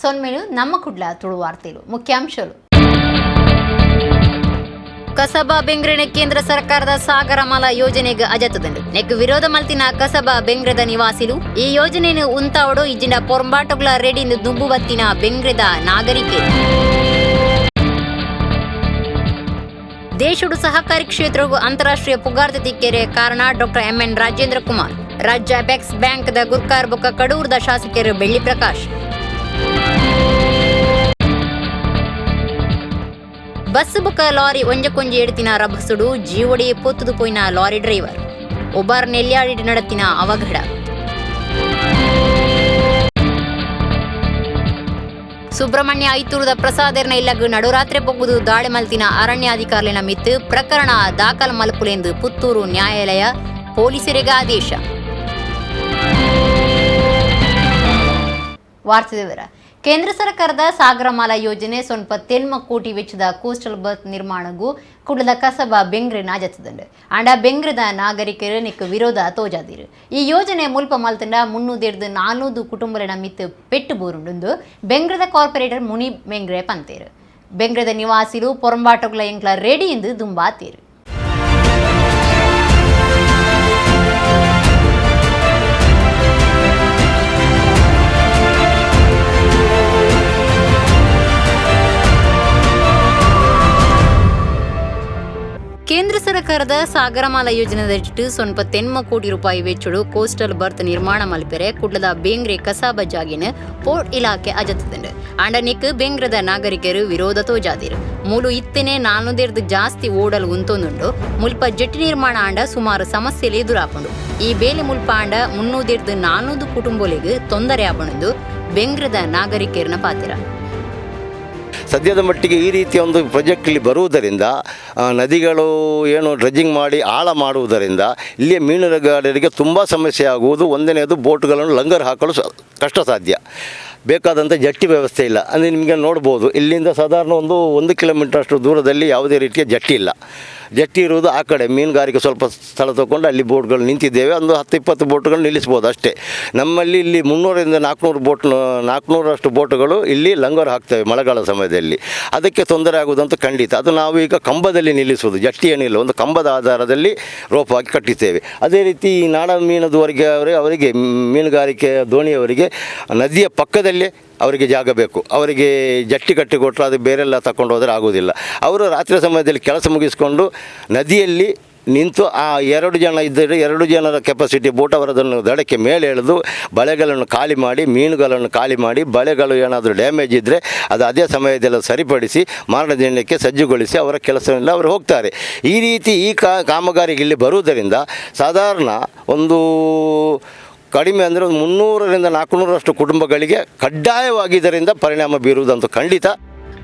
ಸೊನ್ಮೆನು ನಮ್ಮ ಕುಡ್ಲ ತುಳುವಾರ್ತೆಲು ಮುಖ್ಯಾಂಶಗಳು. ಕಸಬಾ ಬೆಂಗ್ರೆನೆ ಕೇಂದ್ರ ಸರ್ಕಾರದ ಸಾಗರಮಾಲಾ ಯೋಜನೆಗೆ ಅಜತದಂಡು ನೆಕ್ ವಿರೋಧ ಮಲ್ತಿನ ಕಸಬಾ ಬೆಂಗ್ರೆದ ನಿವಾಸಿಲು ಈ ಯೋಜನೆಯನ್ನು ಉಂತಾವಡು ಇಜ್ಜಿನ ಪೊರಂಬಾಟಗಳ ರೆಡಿಂದು ದುಂಬು ಬತ್ತಿನ ಬೆಂಗ್ರೆದ ನಾಗರಿಕೆ. ದೇಶಡು ಸಹಕಾರಿ ಕ್ಷೇತ್ರವು ಅಂತಾರಾಷ್ಟ್ರೀಯ ಪುಗಾರ್ತೆ ತಿಕ್ಕೆರೆ ಕಾರಣ ಡಾಕ್ಟರ್ ಎಂಎನ್ ರಾಜೇಂದ್ರ ಕುಮಾರ್. ರಾಜ್ಯ ಅಪೆಕ್ಸ್ ಬ್ಯಾಂಕ್ the Gurkar ಬೊಕ್ಕ ಕಡೂರ್ದ ಶಾಸಕರು ಬೆಳ್ಳಿ ಪ್ರಕಾಶ್. ಬಸ್ ಬೊಕ್ಕ ಲಾರಿ ಒಂಜಕ್ಕೊಂಜಿ ಎಡ್ತಿನ ರಭಸುಡು ಜೀವಡಿ ಪೊತ್ತುದು ಪೋಯಿನ ಲಾರಿ ಡ್ರೈವರ್. ಒಬಾರ್ ನೆಲ್ಯಾಡಿ ನಡತಿನ ಅವಘಡ. ಸುಬ್ರಹ್ಮಣ್ಯ ಐತೂರದ ಪ್ರಸಾದರ್ನ ಇಲ್ಲಗ್ ನಡುರಾತ್ರಿ ಪೊಗ್ಗುದು ದಾಳಿ ಮಲ್ತಿನ ಅರಣ್ಯಾಧಿಕಾರಿನ ಮಿತ್ತು ಪ್ರಕರಣ ದಾಖಲು ಮಲ್ಪುಲೆಂದು ಪುತ್ತೂರು ನ್ಯಾಯಾಲಯ ಪೊಲೀಸರಿಗೆ ಆದೇಶ. ವಾರ್ತೆ ವಿವರ. ಕೇಂದ್ರ ಸರ್ಕಾರದ ಸಾಗರಮಾಲಾ ಯೋಜನೆ ಸೊನ್ಪ ತೆನ್ಮ ಕೋಟಿ ವೆಚ್ಚದ ಕೋಸ್ಟಲ್ ಬರ್ತ್ ನಿರ್ಮಾಣಗೂ ಕುಡ್ಲದ ಕಸಬಾ ಬೆಂಗ್ರೆ ಜತ್ತದಂಡು. ಆಂಡ ಬೆಂಗ್ರದ ನಾಗರಿಕರು ನಿಕ್ ವಿರೋಧ ತೋಜಾದಿರು. ಈ ಯೋಜನೆ ಮುಲ್ಪ ಮಲ್ತಂಡ 300-400 ಕುಟುಂಬಗಳ ಮಿತ್ತು ಪೆಟ್ಟು ಬೋರುಂಡು ಬೆಂಗ್ರದ ಕಾರ್ಪೊರೇಟರ್ ಮುನಿ ಬೆಂಗ್ರೆ ಪಂತೇರು. ಬೆಂಗ್ರದ ನಿವಾಸಿಲು ಪೊರಂಬಾಟಗಳ ಎಂಕ್ಲ ರೆಡಿ ಎಂದು ದುಂಬಾತೇರು. ಕೇಂದ್ರ ಸರ್ಕಾರದ ಸಾಗರಮಾಲಾ ಯೋಜನೆದಡಿಟ್ಟು ಸೊನ್ಪ ತೆನ್ಮ ಕೋಟಿ ರೂಪಾಯಿ ವೆಚ್ಚಡು ಕೋಸ್ಟಲ್ ಬರ್ತ್ ನಿರ್ಮಾಣ ಮಲ್ಪೆರೆ ಕುಡ್ಲದ ಬೇಂಗ್ರೆ ಕಸಾಬ ಜಾಗಿನ ಪೋರ್ಟ್ ಇಲಾಖೆ ಅಜತ್ತದಂಡು. ಆಂಡ ನಿಕ್ ಬೆಂಗ್ರದ ನಾಗರಿಕರು ವಿರೋಧ ತೋಜಾದಿರು. ಮೂಲು ಇತ್ತನೆ 400 ಜಾಸ್ತಿ ಓಡಲು ಉಂತೊಂದುಂಡು. ಮುಲ್ಪ ಜೆಟ್ಟಿ ನಿರ್ಮಾಣ ಆಂಡ ಸುಮಾರು ಸಮಸ್ಯೆಲೆ ಎದುರಾಪುಂಡು. ಈ ಬೇಲೆ ಮುಲ್ಪ ಆಂಡ 300-400 ಕುಟುಂಬೊಲೆಗ್ ತೊಂದರೆ ಆಪುಂಡು ಬೆಂಗ್ರದ ನಾಗರಿಕರನ ಪಾತ್ರ. ಸದ್ಯದ ಮಟ್ಟಿಗೆ ಈ ರೀತಿಯ ಒಂದು ಪ್ರಾಜೆಕ್ಟ್ ಇಲ್ಲಿ ಬರುವುದರಿಂದ ನದಿಗಳು ಏನು ಡ್ರೆಜ್ಜಿಂಗ್ ಮಾಡಿ ಆಳ ಮಾಡುವುದರಿಂದ ಇಲ್ಲಿಯ ಮೀನುಗಾರರಿಗೆ ತುಂಬ ಸಮಸ್ಯೆ ಆಗುವುದು. ಒಂದನೆಯದು, ಬೋಟ್ಗಳನ್ನು ಲಂಗರ್ ಹಾಕಲು ಕಷ್ಟ ಸಾಧ್ಯ. ಬೇಕಾದಂಥ ಜಟ್ಟಿ ವ್ಯವಸ್ಥೆ ಇಲ್ಲ. ಅಂದರೆ ನಿಮಗೆ ನೋಡ್ಬೋದು, ಇಲ್ಲಿಂದ ಸಾಧಾರಣ ಒಂದು 1 ಕಿಲೋಮೀಟರ್ ಅಷ್ಟು ದೂರದಲ್ಲಿ ಯಾವುದೇ ರೀತಿಯ ಜಟ್ಟಿ ಇಲ್ಲ. ಜಟ್ಟಿ ಇರುವುದು ಆ ಕಡೆ ಮೀನುಗಾರಿಕೆ ಸ್ವಲ್ಪ ಸ್ಥಳ ತಗೊಂಡು ಅಲ್ಲಿ ಬೋಟ್ಗಳು ನಿಂತಿದ್ದೇವೆ. ಒಂದು 10-20 ಬೋಟ್ಗಳು ನಿಲ್ಲಿಸ್ಬೋದು ಅಷ್ಟೇ. ನಮ್ಮಲ್ಲಿ ಇಲ್ಲಿ 300ರಿಂದ 400 ಬೋಟ್, 400ರಷ್ಟು ಬೋಟುಗಳು ಇಲ್ಲಿ ಲಂಗರು ಹಾಕ್ತವೆ ಮಳೆಗಾಲ ಸಮಯದಲ್ಲಿ. ಅದಕ್ಕೆ ತೊಂದರೆ ಆಗುವುದಂತೂ ಖಂಡಿತ. ಅದು ನಾವು ಈಗ ಕಂಬದಲ್ಲಿ ನಿಲ್ಲಿಸುವುದು, ಜಟ್ಟಿ ಏನಿಲ್ಲ, ಒಂದು ಕಂಬದ ಆಧಾರದಲ್ಲಿ ರೋಪ್ ಹಾಕಿ ಕಟ್ಟಿದ್ದೇವೆ. ಅದೇ ರೀತಿ ಈ ನಾಡ ಮೀನದವರೆಗೆ ಅವರಿಗೆ ಮೀನುಗಾರಿಕೆ ದೋಣಿಯವರಿಗೆ ನದಿಯ ಪಕ್ಕದಲ್ಲೇ ಅವರಿಗೆ ಜಾಗ ಬೇಕು. ಅವರಿಗೆ ಜಟ್ಟಿ ಕಟ್ಟಿಕೊಟ್ಟರೆ ಅದು ಬೇರೆಲ್ಲ ತಗೊಂಡು ಹೋದರೆ ಆಗುವುದಿಲ್ಲ. ಅವರು ರಾತ್ರಿ ಸಮಯದಲ್ಲಿ ಕೆಲಸ ಮುಗಿಸಿಕೊಂಡು ನದಿಯಲ್ಲಿ ನಿಂತು ಆ 2 ಜನ ಇದ್ದರೆ 2 ಜನರ ಕೆಪಾಸಿಟಿ ಬೋಟ್ ಅವರದನ್ನು ದಡಕ್ಕೆ ಮೇಲೆ ಎಳೆದು ಬಲೆಗಳನ್ನು ಖಾಲಿ ಮಾಡಿ, ಮೀನುಗಳನ್ನು ಖಾಲಿ ಮಾಡಿ, ಬಲೆಗಳು ಏನಾದರೂ ಡ್ಯಾಮೇಜ್ ಇದ್ದರೆ ಅದು ಅದೇ ಸಮಯದಲ್ಲಿ ಸರಿಪಡಿಸಿ ಮಾರನೇ ದಿನಕ್ಕೆ ಸಜ್ಜುಗೊಳಿಸಿ ಅವರ ಕೆಲಸವನ್ನು ಅವರು ಹೋಗ್ತಾರೆ. ಈ ರೀತಿ ಈ ಕಾಮಗಾರಿಗೆ ಇಲ್ಲಿ ಬರುವುದರಿಂದ ಸಾಧಾರಣ ಒಂದು ಕಡಿಮೆ ಅಂದರೆ ಒಂದು 300ರಿಂದ 400ರಷ್ಟು ಕುಟುಂಬಗಳಿಗೆ ಕಡ್ಡಾಯವಾಗಿ ಇದರಿಂದ ಪರಿಣಾಮ ಬೀರುವುದಂತೂ ಖಂಡಿತ.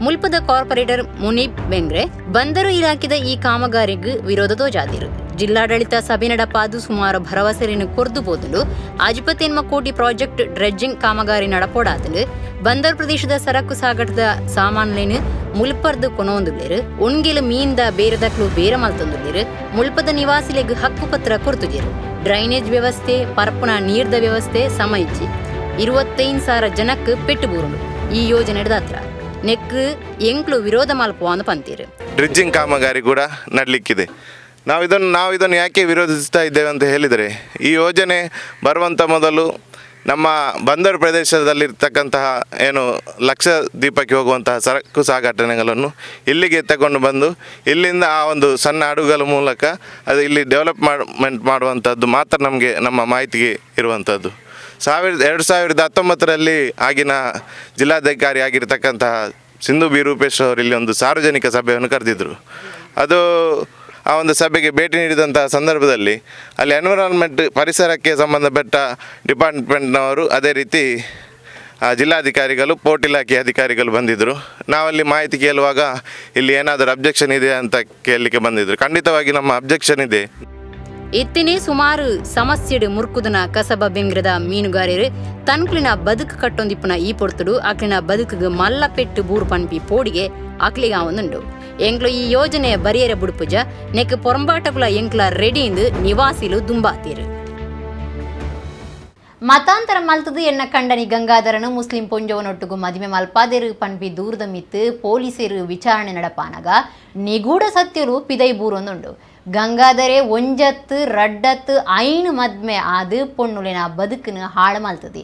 ಮುಲ್ಪದ ಕಾರ್ಪೊರೇಟರ್ ಮುನೀಬ್ ಬೆಂಗ್ರೆ ಬಂದರು ಇಲಾಖೆದ ಈ ಕಾಮಗಾರಿಗೆ ವಿರೋಧ ತೋಜಾದಿರು. ಜಿಲ್ಲಾಡಳಿತ ಸಭೆ ನಡಪಾದು ಸುಮಾರು ಭರವಸೆಯನ್ನು ಕೊರ್ದು ಪೋದುಂಡು. 58 ಕೋಟಿ ಪ್ರಾಜೆಕ್ಟ್ ಡ್ರೆಜ್ಜಿಂಗ್ ಕಾಮಗಾರಿ ನಡಪೋಡಾತಂಡು. ಬಂದರು ಪ್ರದೇಶದ ಸರಕು ಸಾಗಾಟದ ಸಾಮಾನ್ಯಲೇನು ಮುಲ್ಪರ್ದು ಕೊನೊಂದುಳ್ಳೇರು. ಉಣ್ಗಿಲು ಮೀನ್ದ ಬೇರೆದಕ್ಲು ಬೇರೆ ಮಲ್ತೊಂದುಳ್ಳೇರು. ಮುಲ್ಪದ ನಿವಾಸಿಲೆಗ್ ಹಕ್ಕುಪತ್ರ ಕೊರ್ತುಜೇರು. ಡ್ರೈನೇಜ್ ವ್ಯವಸ್ಥೆ, ಪರಪುನ ನೀರ್ದ ವ್ಯವಸ್ಥೆ ಸಮಯಿಚ್ಚಿ 25,000 ಜನಕ್ಕೆ ಪೆಟ್ಟು ಬೂರುಂಡು ಈ ಯೋಜನೆ ದಾತ್ರ. ನೆಕ್ ಎಂಕ್ಲು ವಿರೋಧ ಮಲ್ಪುವ ಪಂತೀರು. ಡ್ರಿಡ್ಜಿಂಗ್ ಕಾಮಗಾರಿ ಕೂಡ ನಡಲಿಕ್ಕಿದೆ. ನಾವು ಇದನ್ನು ಯಾಕೆ ವಿರೋಧಿಸ್ತಾ ಇದ್ದೇವೆ ಅಂತ ಹೇಳಿದರೆ, ಈ ಯೋಜನೆ ಬರುವಂಥ ಮೊದಲು ನಮ್ಮ ಬಂದರು ಪ್ರದೇಶದಲ್ಲಿರ್ತಕ್ಕಂತಹ ಏನು ಲಕ್ಷ ದ್ವೀಪಕ್ಕೆ ಹೋಗುವಂತಹ ಸರಕು ಸಾಗಾಟನೆಗಳನ್ನು ಇಲ್ಲಿಗೆ ತಗೊಂಡು ಬಂದು ಇಲ್ಲಿಂದ ಆ ಒಂದು ಸಣ್ಣ ಹಡಗುಗಳ ಮೂಲಕ ಅದು ಇಲ್ಲಿ ಡೆವಲಪ್ಮೆಂಟ್ ಮಾಡುವಂಥದ್ದು ಮಾತ್ರ ನಮಗೆ ನಮ್ಮ ಮಾಹಿತಿಗೆ ಇರುವಂಥದ್ದು. 2019ರಲ್ಲಿ ಆಗಿನ ಜಿಲ್ಲಾಧಿಕಾರಿ ಆಗಿರ್ತಕ್ಕಂತಹ ಸಿಂಧು ಬಿ ರೂಪೇಶ್ ಅವರು ಇಲ್ಲಿ ಒಂದು ಸಾರ್ವಜನಿಕ ಸಭೆಯನ್ನು ಕರೆದಿದ್ದರು. ಅದು ಆ ಒಂದು ಸಭೆಗೆ ಭೇಟಿ ನೀಡಿದಂತಹ ಸಂದರ್ಭದಲ್ಲಿ ಅಲ್ಲಿ ಎನ್ವಿರಾನ್ಮೆಂಟ್ ಪರಿಸರಕ್ಕೆ ಸಂಬಂಧಪಟ್ಟ ಡಿಪಾರ್ಟ್ಮೆಂಟ್ನವರು, ಅದೇ ರೀತಿ ಜಿಲ್ಲಾಧಿಕಾರಿಗಳು, ಪೋರ್ಟ್ ಇಲಾಖೆ ಅಧಿಕಾರಿಗಳು ಬಂದಿದ್ದರು. ನಾವಲ್ಲಿ ಮಾಹಿತಿ ಕೇಳುವಾಗ ಇಲ್ಲಿ ಏನಾದರೂ ಅಬ್ಜೆಕ್ಷನ್ ಇದೆ ಅಂತ ಕೇಳಲಿಕ್ಕೆ ಬಂದಿದ್ದರು. ಖಂಡಿತವಾಗಿ ನಮ್ಮ ಅಬ್ಜೆಕ್ಷನ್ ಇದೆ. ಇತ್ತಿನೇ ಸುಮಾರು ಸಮಸ್ಯೆಡು ಮುರ್ಕುದನ ಕಸಬ ಬೆಂಗ್ರದ ಮೀನುಗಾರರು ತನ್ಕ್ಲಿನ ಬದುಕು ಕಟ್ಟೊಂದಿಪ್ಪುನ ಈ ಪೊರ್ತುಡು ಅಕ್ಲಿನ ಬದುಕುಗ್ ಮಲ್ಲ ಪೆಟ್ಟು ಬೂರು ಪನ್ಪಿ ಪೋಡಿಗೆ ಅಕ್ಲಿಗ ಒಂದುಂಡು. ಎಂಕ್ಲು ಈ ಯೋಜನೆ ಬರಿಯರ ಬುಡುಪುಜ ನೆಕ್ ಪೊರಂಬಾಟಗುಲ ಎಂಕ್ಲ ರೆಡಿ ಇಂದು ನಿವಾಸಿಲು ದುಂಬಾತೀರು. ಮತಾಂತರ ಮಲ್ತದು ಎನ್ನ ಕಂಡನಿ ಗಂಗಾಧರನು ಮುಸ್ಲಿಂ ಪೊಂಜವನೊಟ್ಟುಗು ಮದಿಮೆ ಮಲ್ಪಾದೆರು ಪನ್ಪಿ ದೂರದ ಮಿತ್ತು ಪೊಲೀಸರು ವಿಚಾರಣೆ ನಡಪಾನಗ ನಿಗೂಢ ಸತ್ಯರು ಪಿದೈ ಬೂರೊಂದುಂಡು. ಗಂಗಾಧರೆ ಒಂಜತ್ತು ರಡ್ಡತ್ತು ಐನು ಮದ್ಮೆ ಆದು ಪೊಣ್ಣುಲೆನ ಬದುಕನ್ನು ಹಾಳು ಮಲ್ತದೆ.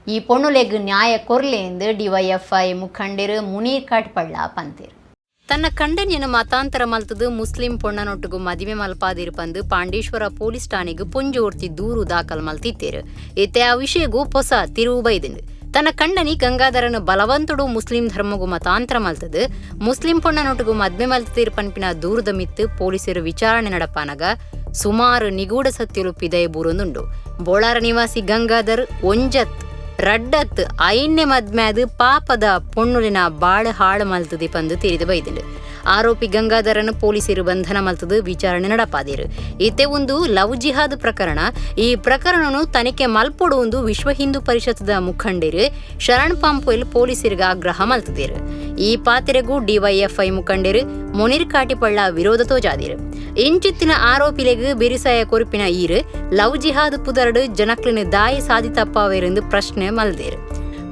ಈ ಪೊಣ್ಣುಲೆಗ್ ನ್ಯಾಯ ಕೊರ್ಲೆ ಎಂದು ಡಿವೈಎಫ್ಐ ಮುಖಂಡರು ಮುನೀರ್ ಕಾಟ್ಪಳ್ಳ ಪಂತೇರು. ತನ್ನ ಕಂಡನಿಯನ್ನು ಮತಾಂತರ ಮಲ್ತದು ಮುಸ್ಲಿಂ ಪೊಣ್ಣನೊಟ್ಟಿಗೂ ಮದಿಮೆ ಮಲ್ಪಾದಿರು ಪಂದು ಪಾಂಡೇಶ್ವರ ಪೊಲೀಸ್ ಠಾಣೆಗೆ ಪೊಂಜೋರ್ತಿ ದೂರು ದಾಖಲು ಮಲ್ತಿತ್ತೇರು. ಇತ್ತೆ ಆ ವಿಷಯಗೂ ಪೊಸ ತಿರುವು ಬೈದಿಂಡು. ತನ್ನ ಕಂಡನಿ ಗಂಗಾಧರನು ಬಲವಂತುಡು ಮುಸ್ಲಿಂ ಧರ್ಮಗೂ ಮತಾಂತರ ಮಲ್ತದು ಮುಸ್ಲಿಂ ಪೊಣ್ಣನೊಟ್ಟಿಗೂ ಮದ್ಮೆ ಮಲ್ತದಿರು ಪನ್ಪಿನ ದೂರದ ಮಿತ್ತು ಪೊಲೀಸರು ವಿಚಾರಣೆ ನಡಪಾನಗ ಸುಮಾರು ನಿಗೂಢ ಸತ್ಯಲು ಪಿದಯ ಬೂರೊಂದುಂಡು. ಬೋಳಾರ ನಿವಾಸಿ ಗಂಗಾಧರ್ ಒಂಜತ್ ರಡ್ಡತ್ ಐನ್ಯ ಮದ್ಮ್ಯಾದು ಪಾಪದ ಪೊಣ್ಣುಲಿನ ಬಾಳು ಹಾಳು ಮಲ್ತದೆ ಪಂದು ತಿಳಿದು ಬೈದಿಂಡು. ಆರೋಪಿ ಗಂಗಾಧರನು ಪೊಲೀಸರು ಬಂಧನ ಮಲ್ತದು ವಿಚಾರಣೆ ನಡಪಾದಿರು. ಇತ್ತೆ ಒಂದು ಲವ್ ಜಿಹಾದ್ ಪ್ರಕರಣ. ಈ ಪ್ರಕರಣನು ತನಿಖೆ ಮಲ್ಪೊಡು ಒಂದು ವಿಶ್ವ ಹಿಂದೂ ಪರಿಷತ್ದ ಮುಖಂಡರು ಶರಣ್ ಪಂಪೊಯ್ಲ್ ಪೊಲೀಸರಿಗೆ ಆಗ್ರಹ ಮಲ್ತದಿರು. ಈ ಪಾತ್ರೆಗೂ ಡಿವೈಎಫ್ಐ ಮುಖಂಡರು ಮುನೀರ್ ಕಾಟಿಪಳ್ಳ ವಿರೋಧ ತೋಜಾದಿರು. ಇಂಚಿತ್ತಿನ ಆರೋಪಿಲೆಗ್ ಬೆರಿಸಾಯ ಕೊರಿಪಿನ ಈರು ಲವ್ ಜಿಹಾದ್ ಪುದರಡು ಜನಕ್ಲಿನ ದಾಯಿ ಸಾಧಿತಪ್ಪಾವೆರೆಂದು ಪ್ರಶ್ನೆ ಮಲ್ದೇರು.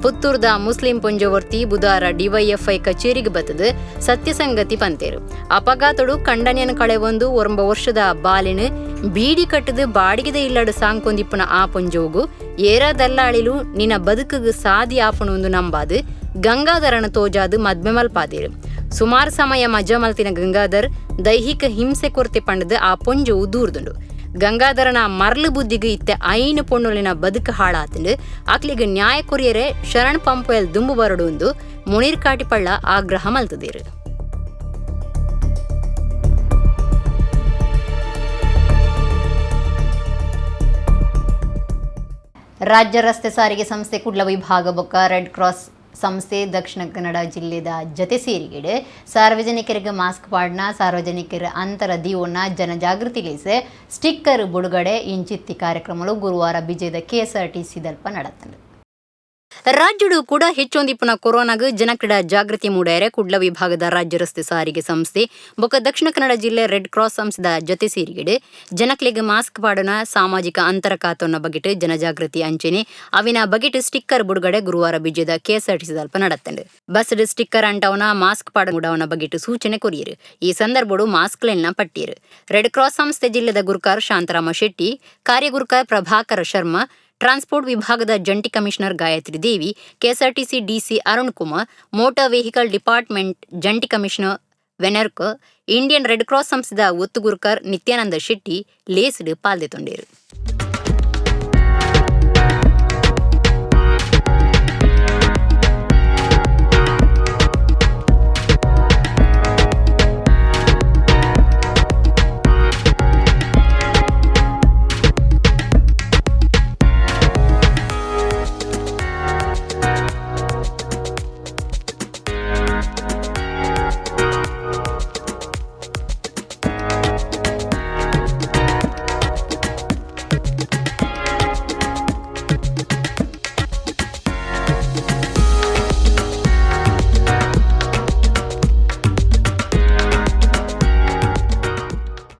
ಪುತ್ತೂರ್ದ ಮುಸ್ಲಿಂ ಪೊಂಜವರ್ತಿ ಬುಧಾರ ಡಿವೈಎಫ್ಐ ಕಚೇರಿಗೆ ಬತ್ತದು ಸತ್ಯಸಂಗತಿ ಪಂತೇರು. ಅಪಘಾತಡು ಕಂಡನಿಯನ್ನು ಕಳೆವೊಂದು 9 ವರ್ಷದ ಬಾಲಿನ ಬೀಡಿ ಕಟ್ಟದು ಬಾಡಿಗೆದ ಇಲ್ಲಡು ಸಾಂಕೊಂದಿಪ್ಪನ ಆ ಪೊಂಜೋಗು ಏರ ದಲ್ಲಾಳಿಲು ನಿನ್ನ ಬದುಕುಗು ಸಾದಿ ಆಪಣು ನಂಬಾದು ಗಂಗಾಧರನ ತೋಜಾದು ಮದ್ಮೆ ಮಲ್ಪಾದಿರು. ಸುಮಾರು ಸಮಯ ಮಜ ಮಲ್ತಿನ ಗಂಗಾಧರ್ ದೈಹಿಕ ಹಿಂಸೆ ಕೊರತೆ ಪಂಡದು ಆ ಪೊಂಜೋವು ದೂರ್ದುಂಡು. ಗಂಗಾಧರನ ಮರಳು ಬುದ್ಧಿಗೆ ಇತ್ತೆ 5 ಪೊಣ್ಣುಲಿನ ಬದುಕು ಹಾಳಾತಂಡು. ಆಕ್ಲಿಗೆ ನ್ಯಾಯ ಕೊರಿಯರೆ ಶರಣ್ ಪಂಪೆಲ್ ದುಂಬು ಬರಡು ಎಂದು ಮುನೀರ್ ಕಾಟಿಪಳ್ಳ ಆಗ್ರಹ ಮಲ್ತದಿರು. ರಾಜ್ಯ ರಸ್ತೆ ಸಾರಿಗೆ ಸಂಸ್ಥೆ ಕುಡ್ಲ ವಿಭಾಗ ಬೊಕ್ಕ ರೆಡ್ ಕ್ರಾಸ್ ಸಂಸ್ಥೆ ದಕ್ಷಿಣ ಕನ್ನಡ ಜಿಲ್ಲೆದ ಜತೆ ಸೇರಿಗೆಡೆ ಸಾರ್ವಜನಿಕರಿಗೆ ಮಾಸ್ಕ್ ಪಾಡ್ನ ಸಾರ್ವಜನಿಕರ ಅಂತರ ದೀವನ್ನ ಜನಜಾಗೃತಿಲೇಸೆ ಸ್ಟಿಕ್ಕರ್ ಬಿಡುಗಡೆ ಇಂಚಿತ್ತಿ ಕಾರ್ಯಕ್ರಮಗಳು ಗುರುವಾರ ಬಿಜೆದ ಕೆಎಸ್ಆರ್ಟಿಸಿ ದಲ್ಪ ನಡೆತಂಡು. ರಾಜ್ಯಡು ಕೂಡ ಹೆಚ್ಚೊಂದಿಪ್ಪುನ ಕೊರೋನಾಗ ಜನಕ್ರೀಡಾ ಜಾಗೃತಿ ಮೂಡೇರೆ ಕುಡ್ಲ ವಿಭಾಗದ ರಾಜ್ಯ ರಸ್ತೆ ಸಾರಿಗೆ ಸಂಸ್ಥೆ ಬೊಕ್ಕ ದಕ್ಷಿಣ ಕನ್ನಡ ಜಿಲ್ಲೆ ರೆಡ್ ಕ್ರಾಸ್ ಸಂಸ್ಥೆದ ಜತೆ ಸೇರಿಗೆಡೆ ಜನಕ್ಲೆಗ್ ಮಾಸ್ಕ್ ಪಾಡೋಣ ಸಾಮಾಜಿಕ ಅಂತರ ಕಾತೋನ ಬಗೆಟ್ ಜನಜಾಗೃತಿ ಅಂಚೆನೆ ಅವಿನ ಬಗೆಟ್ ಸ್ಟಿಕ್ಕರ್ ಬಿಡುಗಡೆ ಗುರುವಾರ ಬಿಜೆದ ಕೆಎಸ್ಆರ್ಟಿಸಿ ದಲ್ಪ ನಡತ್ತಂಡು. ಬಸ್ ಸ್ಟಿಕ್ಕರ್ ಅಂಟವನ ಮಾಸ್ಕ್ ಪಾಡವನ ಬಗೆಟ್ ಸೂಚನೆ ಕೊರಿಯರು. ಈ ಸಂದರ್ಭಡು ಮಾಸ್ಕ್ ಲೆನ್ನ ಪಟ್ಟಿಯರು. ರೆಡ್ ಕ್ರಾಸ್ ಸಂಸ್ಥೆ ಜಿಲ್ಲೆದ ಗುರುಕಾರ್ ಶಾಂತರಾಮ ಶೆಟ್ಟಿ, ಕಾರ್ಯಗುರುಕಾರ್ ಪ್ರಭಾಕರ ಶರ್ಮಾ, ಟ್ರಾನ್ಸ್ಪೋರ್ಟ್ ವಿಭಾಗದ ಜಂಟಿ commissioner Gayatri Devi, KSRTC DC Arun Kumar, motor vehicle department ಜಂಟಿ ಕಮಿಷನರ್ ವೆನರ್ಕ್, Indian red cross ಸಂಸ್ಥೆದ ಒತ್ತುಗುರುಕರ್ ನಿತ್ಯಾನಂದ ಶೆಟ್ಟಿ ಲೇಸ್ಡ್ ಪಾಲ್ದೆ ತೊಂಡೇರು.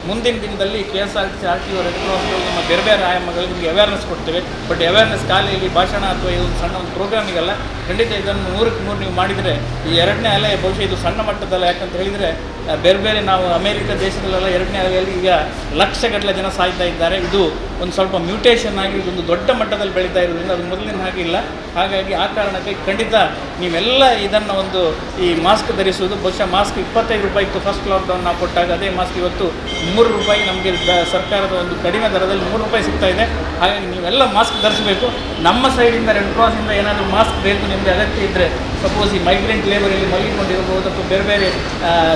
ಮುಂದಿನ ದಿನದಲ್ಲಿ KSRTC, RTO, red ಕ್ರಾಸ್ಗಳು ನಮ್ಮ ಬೇರೆ ಬೇರೆ ಆಯಾಮಗಳಲ್ಲಿ ನಿಮಗೆ ಅವೇರ್ನೆಸ್ ಕೊಡ್ತೇವೆ. ಬಟ್ ಅವೇರ್ನೆಸ್ ಖಾಲಿಯಲ್ಲಿ ಭಾಷಣ ಅಥವಾ ಇದೊಂದು ಸಣ್ಣ ಒಂದು ಪ್ರೋಗ್ರಾಮಿಗಲ್ಲ, ಖಂಡಿತ ಇದನ್ನು 100ಕ್ಕೆ 100 ನೀವು ಮಾಡಿದರೆ ಈ ಎರಡನೇ ಅಲೆ ಬಹುಶಃ ಇದು ಸಣ್ಣ ಮಟ್ಟದಲ್ಲ. ಯಾಕಂತ ಹೇಳಿದರೆ ಬೇರೆ ಬೇರೆ ನಾವು ಅಮೇರಿಕ ದೇಶದಲ್ಲೆಲ್ಲ ಎರಡನೇ ಅಲೆಯಲ್ಲಿ ಈಗ ಲಕ್ಷಗಟ್ಟಲೆ ಜನ ಸಾಯ್ತಾ ಇದ್ದಾರೆ. ಇದು ಒಂದು ಸ್ವಲ್ಪ ಮ್ಯೂಟೇಷನ್ ಆಗಿ ಇದೊಂದು ದೊಡ್ಡ ಮಟ್ಟದಲ್ಲಿ ಬೆಳೀತಾ ಇರೋದ್ರಿಂದ ಅದು ಮೊದಲಿನ ಹಾಗೆ ಇಲ್ಲ. ಹಾಗಾಗಿ ಆ ಕಾರಣಕ್ಕೆ ಖಂಡಿತ ನೀವೆಲ್ಲ ಇದನ್ನು ಒಂದು ಈ ಮಾಸ್ಕ್ ಧರಿಸುವುದು, ಬಹುಶಃ ಮಾಸ್ಕ್ 25 ರೂಪಾಯಿ ಇತ್ತು ಫಸ್ಟ್ ಲಾಕ್ಡೌನ್ ನಾವು ಕೊಟ್ಟಾಗ, ಅದೇ ಮಾಸ್ಕ್ ಇವತ್ತು 3 ರೂಪಾಯಿ ನಮಗೆ ಸರ್ಕಾರದ ಒಂದು ಕಡಿಮೆ ದರದಲ್ಲಿ 3 ರೂಪಾಯಿ ಸಿಗ್ತಾ ಇದೆ. ಹಾಗಾಗಿ ನೀವೆಲ್ಲ ಮಾಸ್ಕ್ ಧರಿಸಬೇಕು. ನಮ್ಮ ಸೈಡಿಂದ ರೆಡ್ ಕ್ರಾಸಿಂದ ಏನಾದರೂ ಮಾಸ್ಕ್ ಬೇಕು ನಿಮಗೆ ಅಗತ್ಯ ಇದ್ದರೆ, ಸಪೋಸ್ ಈ ಮೈಗ್ರೆಂಟ್ ಲೇಬರಲ್ಲಿ ಮಲಗಿಕೊಂಡಿರಬಹುದು ಅಥವಾ ಬೇರೆ ಬೇರೆ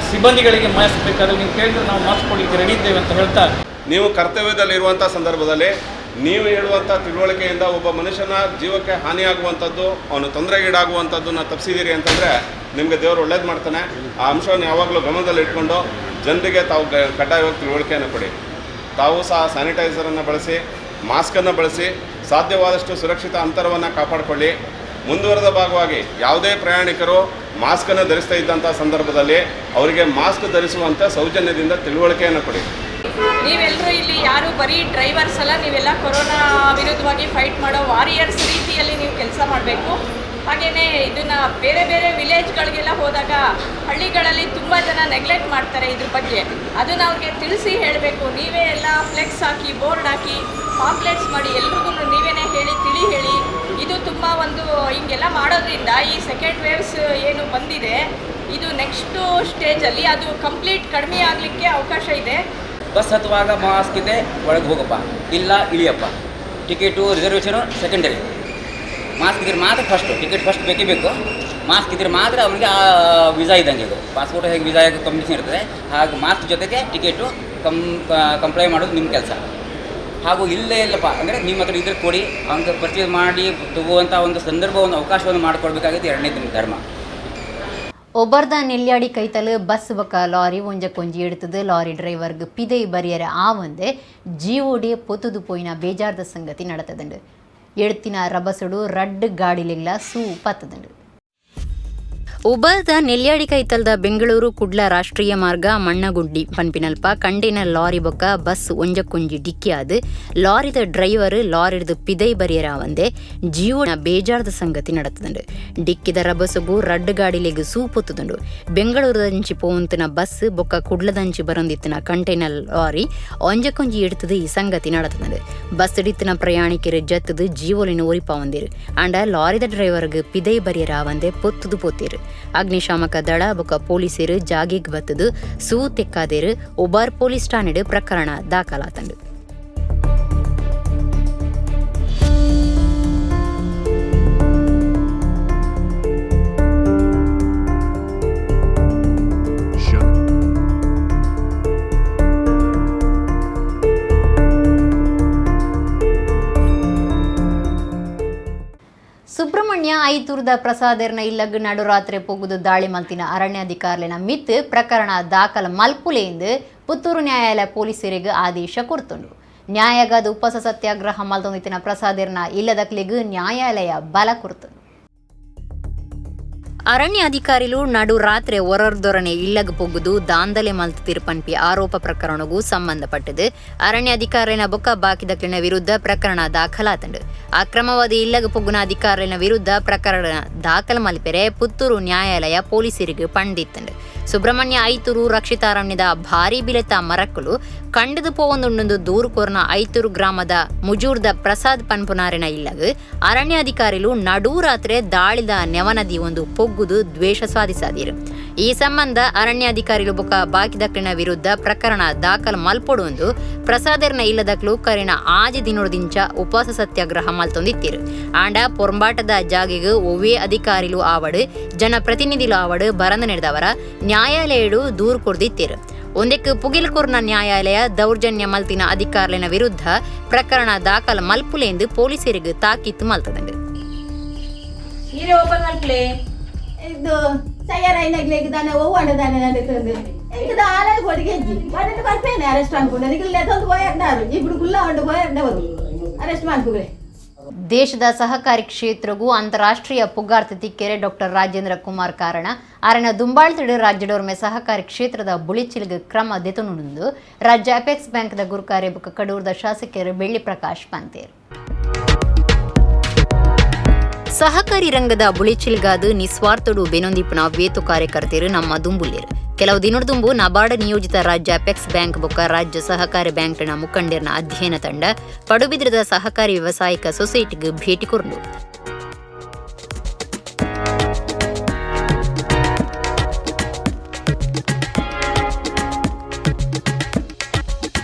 ಸಿಬ್ಬಂದಿಗಳಿಗೆ ಮಾಸ್ಕ್ ಬೇಕಾದರೆ ನೀವು ಕೇಳಿದ್ರೆ ನಾವು ಮಾಸ್ಕ್ ಕೊಡಲಿಕ್ಕೆ ರೆಡಿ ಇದ್ದೇವೆ ಅಂತ ಹೇಳ್ತಾ, ನೀವು ಕರ್ತವ್ಯದಲ್ಲಿರುವಂಥ ಸಂದರ್ಭದಲ್ಲಿ ನೀವು ಹೇಳುವಂಥ ತಿಳುವಳಿಕೆಯಿಂದ ಒಬ್ಬ ಮನುಷ್ಯನ ಜೀವಕ್ಕೆ ಹಾನಿಯಾಗುವಂಥದ್ದು, ಅವನು ತೊಂದರೆಗೀಡಾಗುವಂಥದ್ದನ್ನು ತಪ್ಪಿಸಿದ್ದೀರಿ ಅಂತಂದರೆ ನಿಮಗೆ ದೇವರು ಒಳ್ಳೇದು ಮಾಡ್ತಾನೆ. ಆ ಅಂಶವನ್ನು ಯಾವಾಗಲೂ ಗಮನದಲ್ಲಿಟ್ಕೊಂಡು ಜನರಿಗೆ ತಾವು ಕಡ್ಡಾಯವಾಗಿ ತಿಳುವಳಿಕೆಯನ್ನು ಕೊಡಿ. ತಾವು ಸಹ ಸ್ಯಾನಿಟೈಸರನ್ನು ಬಳಸಿ, ಮಾಸ್ಕನ್ನು ಬಳಸಿ, ಸಾಧ್ಯವಾದಷ್ಟು ಸುರಕ್ಷಿತ ಅಂತರವನ್ನು ಕಾಪಾಡಿಕೊಳ್ಳಿ. ಮುಂದುವರೆದ ಭಾಗವಾಗಿ ಯಾವುದೇ ಪ್ರಯಾಣಿಕರು ಮಾಸ್ಕನ್ನು ಧರಿಸ್ತಾ ಇದ್ದಂಥ ಸಂದರ್ಭದಲ್ಲಿ ಅವರಿಗೆ ಮಾಸ್ಕ್ ಧರಿಸುವಂಥ ಸೌಜನ್ಯದಿಂದ ತಿಳುವಳಿಕೆಯನ್ನು ಕೊಡಿ. ನೀವೆಲ್ಲರೂ ಇಲ್ಲಿ ಯಾರು ಬರೀ ಡ್ರೈವರ್ಸ್ ಅಲ್ಲ, ನೀವೆಲ್ಲ ಕೊರೋನಾ ವಿರುದ್ಧವಾಗಿ ಫೈಟ್ ಮಾಡೋ ವಾರಿಯರ್ಸ್ ರೀತಿಯಲ್ಲಿ ನೀವು ಕೆಲಸ ಮಾಡಬೇಕು. ಹಾಗೆಯೇ ಇದನ್ನು ಬೇರೆ ಬೇರೆ ವಿಲೇಜ್ಗಳಿಗೆಲ್ಲ ಹೋದಾಗ ಹಳ್ಳಿಗಳಲ್ಲಿ ತುಂಬ ಜನ ನೆಗ್ಲೆಕ್ಟ್ ಮಾಡ್ತಾರೆ ಇದ್ರ ಬಗ್ಗೆ. ಅದನ್ನು ಅವ್ರಿಗೆ ತಿಳಿಸಿ ಹೇಳಬೇಕು. ನೀವೇ ಎಲ್ಲ flex hockey, board hockey, pamphlets ಮಾಡಿ ಎಲ್ರಿಗೂ ನೀವೇ ಹೇಳಿ ತಿಳಿ ಹೇಳಿ. ಇದು ತುಂಬ ಒಂದು ಹಿಂಗೆಲ್ಲ ಮಾಡೋದ್ರಿಂದ ಈ ಸೆಕೆಂಡ್ ವೇವ್ಸ್ ಏನು ಬಂದಿದೆ ಇದು ನೆಕ್ಸ್ಟು ಸ್ಟೇಜಲ್ಲಿ ಅದು ಕಂಪ್ಲೀಟ್ ಕಡಿಮೆ ಆಗಲಿಕ್ಕೆ ಅವಕಾಶ ಇದೆ. ಬಸ್ ಹತ್ತುವಾಗ ಮಾಸ್ಕ್ ಇದೆ, ಒಳಗೆ ಹೋಗಪ್ಪ, ಇಲ್ಲ ಇಳಿಯಪ್ಪ. Ticket reservation secondary, mask ಇದ್ರೆ ಮಾತ್ರ first, ticket first ಬೇಕೇ ಬೇಕು. ಮಾಸ್ಕ್ ಇದ್ರೆ ಮಾತ್ರ ಅವನಿಗೆ ಆ ವೀಸಾ ಇದ್ದಂಗೆ. ಇದು ಪಾಸ್ಪೋರ್ಟ್ ಹೇಗೆ ವೀಸಾ ಹೇಗೆ ಕಂಡೀಷನ್ ಇರ್ತದೆ ಹಾಗೆ ಮಾಸ್ಕ್ ಜೊತೆಗೆ ಟಿಕೆಟು ಕಂಪ್ಲೈ ಮಾಡೋದು ನಿಮ್ಮ ಕೆಲಸ. ಹಾಗೂ ಇಲ್ಲೇ ಇಲ್ಲಪ್ಪ ಅಂದರೆ ನಿಮ್ಮ ಹತ್ರ ಇದ್ರೆ ಕೊಡಿ, ಅವನಿಗೆ ಪರ್ಚೇಸ್ ಮಾಡಿ ತಗೋವಂಥ ಒಂದು ಸಂದರ್ಭವನ್ನು ಅವಕಾಶವನ್ನು ಮಾಡಿಕೊಡ್ಬೇಕಾಗಿದ್ದು ಎರಡನೇ ನಿಮ್ಮ ಧರ್ಮ. ಒಬ್ಬರ್ದ ನೆಲ್ಯಾಡಿ ಕೈತಲು ಬಸ್ ಬೊಕ್ಕ ಲಾರಿ ಒಂಜಕ್ಕೊಂಜಿ ಎಡ್ತದು ಲಾರಿ ಡ್ರೈವರ್ಗ್ ಪಿದೈ ಬರಿಯರೆ ಆವಂದೆ ಜೀವೋಡೆ ಪೊತುದು ಪೋಯಿನ ಬೇಜಾರ್ದ ಸಂಗತಿ ನಡತದಂಡು. ಎಡ್ತಿನ ರಬಸಡು ರಡ್ಡ್ ಗಾಡಿಲೆಗ್ಲ ಸೂ ಪತ್ತದಂಡು. ಉಬರ್ದ ನೆಲ್ಯಾಡಿ ಕೈತಲ್ದ ಬೆಂಗಳೂರು ಕುಡ್ಲ ರಾಷ್ಟ್ರೀಯ ಮಾರ್ಗ ಮಣ್ಣಗುಡ್ಡಿ ಪನ್ಪಿನಲ್ಪ ಕಂಡೇನ ಲಾರಿ ಬೊಕ್ಕ ಬಸ್ ಒಂಜಕ್ಕೊಂಜಿ ಡಿಕ್ಕಿಯಾದು ಲಾರಿದ ಡ್ರೈವರ್ ಲಾರಿಡ್ದು ಪಿದೈ ಬರಿಯರಾವಂದೆ ಜೀವನ ಬೇಜಾರ್ದ ಸಂಗತಿ ನಡತದಂಡು. ಡಿಕ್ಕಿದ ರಬಸಗು ರಡ್ಡು ಗಾಡಿಲೆಗ್ ಸೂಪೊತ್ತುದುಂಡು. ಬೆಂಗಳೂರದಂಚಿ ಪೋವಂತಿನ ಬಸ್ ಬೊಕ್ಕ ಕುಡ್ಲದಂಚಿ ಬರೊಂದಿತ್ತಿನ ಕಂಟೈನರ್ ಲಾರಿ ಒಂಜಕ್ಕೊಂಜಿ ಎಡ್ತದು ಈ ಸಂಗತಿ ನಡತದಂಡು. ಬಸ್ ಹಿಡಿತಿನ ಪ್ರಯಾಣಿಕರು ಜತ್ತದು ಜೀವೊಲಿನ ಒರಿಪಾವಂದಿರು. ಆಂಡ ಲಾರಿದ ಡ್ರೈವರ್ಗ್ ಪಿದೈ ಬರಿಯರಾವಂದೆ ಪೊತ್ತುದು ಪೋತೇರು. ಅಗ್ನಿಶಾಮಕ ದಳ ಬೊಕ್ಕ ಪೊಲೀಸರು ಜಾಗಿಗ್ ಬತ್ತದು ಸೂ ತೆಕ್ಕಾದೇರು. ಉಬಾರ್ ಪೊಲೀಸ್ ಠಾಣೆಡ್ ಪ್ರಕರಣ ದಾಖಲಾತಂಡು. ಸುಬ್ರಹ್ಮಣ್ಯ ಐತೂರ್ದ ಪ್ರಸಾದರ್ನ ಇಲ್ಲಗ್ ನಡುರಾತ್ರಿ ಪೊಗುದು ದಾಳಿ ಮಲ್ತಿನ ಅರಣ್ಯಾಧಿಕಾರಿನ ಮಿತ್ ಪ್ರಕರಣ ದಾಖಲ ಮಲ್ಪುಲೆಂದು ಪುತ್ತೂರು ನ್ಯಾಯಾಲಯ ಪೊಲೀಸರಿಗೆ ಆದೇಶ ಕೊರ್ತುಂಡು. ನ್ಯಾಯಗಾದ ಉಪವಾಸ ಸತ್ಯಾಗ್ರಹ ಮಲ್ತೊಂದಿತ್ತಿನ ಪ್ರಸಾದರ್ನ ಇಲ್ಲದಕ್ಲಿಗ್ ನ್ಯಾಯಾಲಯ ಬಲ ಕೊರ್ತುಂಡು. ಅರಣ್ಯ ಅಧಿಕಾರಿಲು ನಡು ರಾತ್ರಿ ಒರರ್ದೊರನೆ ಇಲ್ಲಗ್ ಪೊಗುದು ದಾಂದಲೆ ಮಲ್ತ ಪನ್ಪಿ ಆರೋಪ ಪ್ರಕರಣಗೂ ಸಂಬಂಧಪಟ್ಟது. ಅರಣ್ಯ ಅಧಿಕಾರಿನ ಬೊಕ್ಕ ಬಾಕಿದಕ್ಲಿನ ವಿರುದ್ಧ ಪ್ರಕರಣ ದಾಖಲಾತಂಡು. ಅಕ್ರಮವಾದ ಇಲ್ಲಗ್ ಪೊಗುನ ಅಧಿಕಾರಿನ ವಿರುದ್ಧ ಪ್ರಕರಣ ದಾಖಲು ಮಲ್ಪೆರೆ ಪುತ್ತೂರು ನ್ಯಾಯಾಲಯ ಪೊಲೀಸರಿಗೆ ಪಂಡಿತ್ತಂಡು. ಸುಬ್ರಹ್ಮಣ್ಯ ಐತೂರು ರಕ್ಷಿತಾರಣ್ಯದ ಭಾರಿ ಬಿಲೆತ ಮರಕ್ಕಲು ಕಂಡದು ಪೋವೊಂದುಂಡು ದೂರು ಕೋರ್ನ ಐತೂರು ಗ್ರಾಮದ ಮುಜೂರ್ದ ಪ್ರಸಾದ್ ಪನ್ಪುನಾರಿನ ಇಲ್ಲಗ್ ಅರಣ್ಯ ಅಧಿಕಾರಿಲು ನಡೂರಾತ್ರೆ ದಾಳಿದ ನೆವನದಿ ಒಂದು ಪೊಗ್ಗುದು ದ್ವೇಷ ಸಾಧಿಸಾದಿರು. ಈ ಸಂಬಂಧ ಅರಣ್ಯಾಧಿಕಾರಿಲು ಬೊಕ್ಕ ಬಾಕಿದಕ್ಲಿನ ವಿರುದ್ಧ ಪ್ರಕರಣ ದಾಖಲು ಮಲ್ಪೊಡುವಂದು ಪ್ರಸಾದರ್ನ ಇಲ್ಲದಕ್ಲು ಕರಿನ ಆಜಿ ದಿನೊಡ್ದಿಂಚ ಉಪವಾಸ ಸತ್ಯಾಗ್ರಹ ಮಲ್ತೊಂದಿತ್ತೀರು. ಆಂಡ ಪೊರಂಬಾಟದ ಜಾಗೆಗೆ ಒವ್ವೇ ಅಧಿಕಾರಿಲು ಆವಡು ಜನಪ್ರತಿನಿಧಿಲು ಆವಡು ಬರಂದ ನಡೆದವರ ನ್ಯಾಯಾಲಯಡು ದೂರು ಕೊಡ್ದಿತ್ತೀರು. ಒಂದಕ್ಕೆ ಪುಗಿಲ್ಕೂರ್ನ ನ್ಯಾಯಾಲಯ ದೌರ್ಜನ್ಯ ಮಲ್ತಿನ ಅಧಿಕಾರಿನ ವಿರುದ್ಧ ಪ್ರಕರಣ ದಾಖಲು ಮಲ್ಪುಲೆಂದು ಪೊಲೀಸರಿಗೆ ತಾಕೀತು ಮಲ್ತದಂಡು. ಇದು ತಯಾರಾಯಿನಾಗ್ಲಿಕ್ಕೆ ಒವ್ವಂಡದಾನೆ ನಡೀತದೆ ಎಂಕದ ಆಲೈ ಕೊಡಿಗೆ ಬಟ್ ಬರ್ಪೇನೆ ಅರೆಸ್ಟ್ ಅನ್ಕೊಂಡು ಇಲ್ಲ ತಂದು ಹೋಯಾಡ್ನಾರು ಇಬ್ರು ಗುಲ್ಲ ಉಂಡು ಹೋಯಾಡ್ನವರು ಅರೆಸ್ಟ್ ಮಾಡ್ಕುಗ್ರೆ. ದೇಶದ ಸಹಕಾರಿ ಕ್ಷೇತ್ರಗೂ ಅಂತಾರಾಷ್ಟ್ರೀಯ ಪುಗಾರ್ತಿ ತಿಕ್ಕೆರೆ ಡಾಕ್ಟರ್ ರಾಜೇಂದ್ರ ಕುಮಾರ್ ಕಾರಣ ಅರಣ ದುಂಬಾಳ್ತಿಡು ರಾಜ್ಯಡೋರ್ಮೆ ಸಹಕಾರಿ ಕ್ಷೇತ್ರದ ಬುಳಿಚಿಲ್ಗ್ ಕ್ರಮ ದೆತುನುಂದು ರಾಜ್ಯ ಅಪೆಕ್ಸ್ ಬ್ಯಾಂಕ್ದ ಗುರುಕಾರೆ ಬೊಕ್ಕ ಕಡೂರ್ದ ಶಾಸಕರು ಬೆಳ್ಳಿ ಪ್ರಕಾಶ್ ಪಂತೇರ್. ಸಹಕಾರಿ ರಂಗದ ಬುಳಿಚಿಲ್ಗಾದು ನಿಸ್ವಾರ್ಥಡು ಬೆನೊಂದಿಪ್ಪನ ವೇತು ಕಾರ್ಯಕರ್ತರು ನಮ್ಮ ದುಂಬುಲ್ಲೇರು. ಕೆಲವು ದಿನದುಂಬು ನಬಾರ್ಡ್ ನಿಯೋಜಿತ ರಾಜ್ಯ ಅಪೆಕ್ಸ್ ಬ್ಯಾಂಕ್ ಬೊಕ್ಕ ರಾಜ್ಯ ಸಹಕಾರಿ ಬ್ಯಾಂಕ್ನ ಮುಖಂಡರ್ನ ಅಧ್ಯಯನ ತಂಡ ಪಡುಬಿದ್ರದ ಸಹಕಾರಿ ವ್ಯವಸಾಯಿಕ ಸೊಸೈಟಿಗೆ ಭೇಟಿ ಕೊರಂಡು.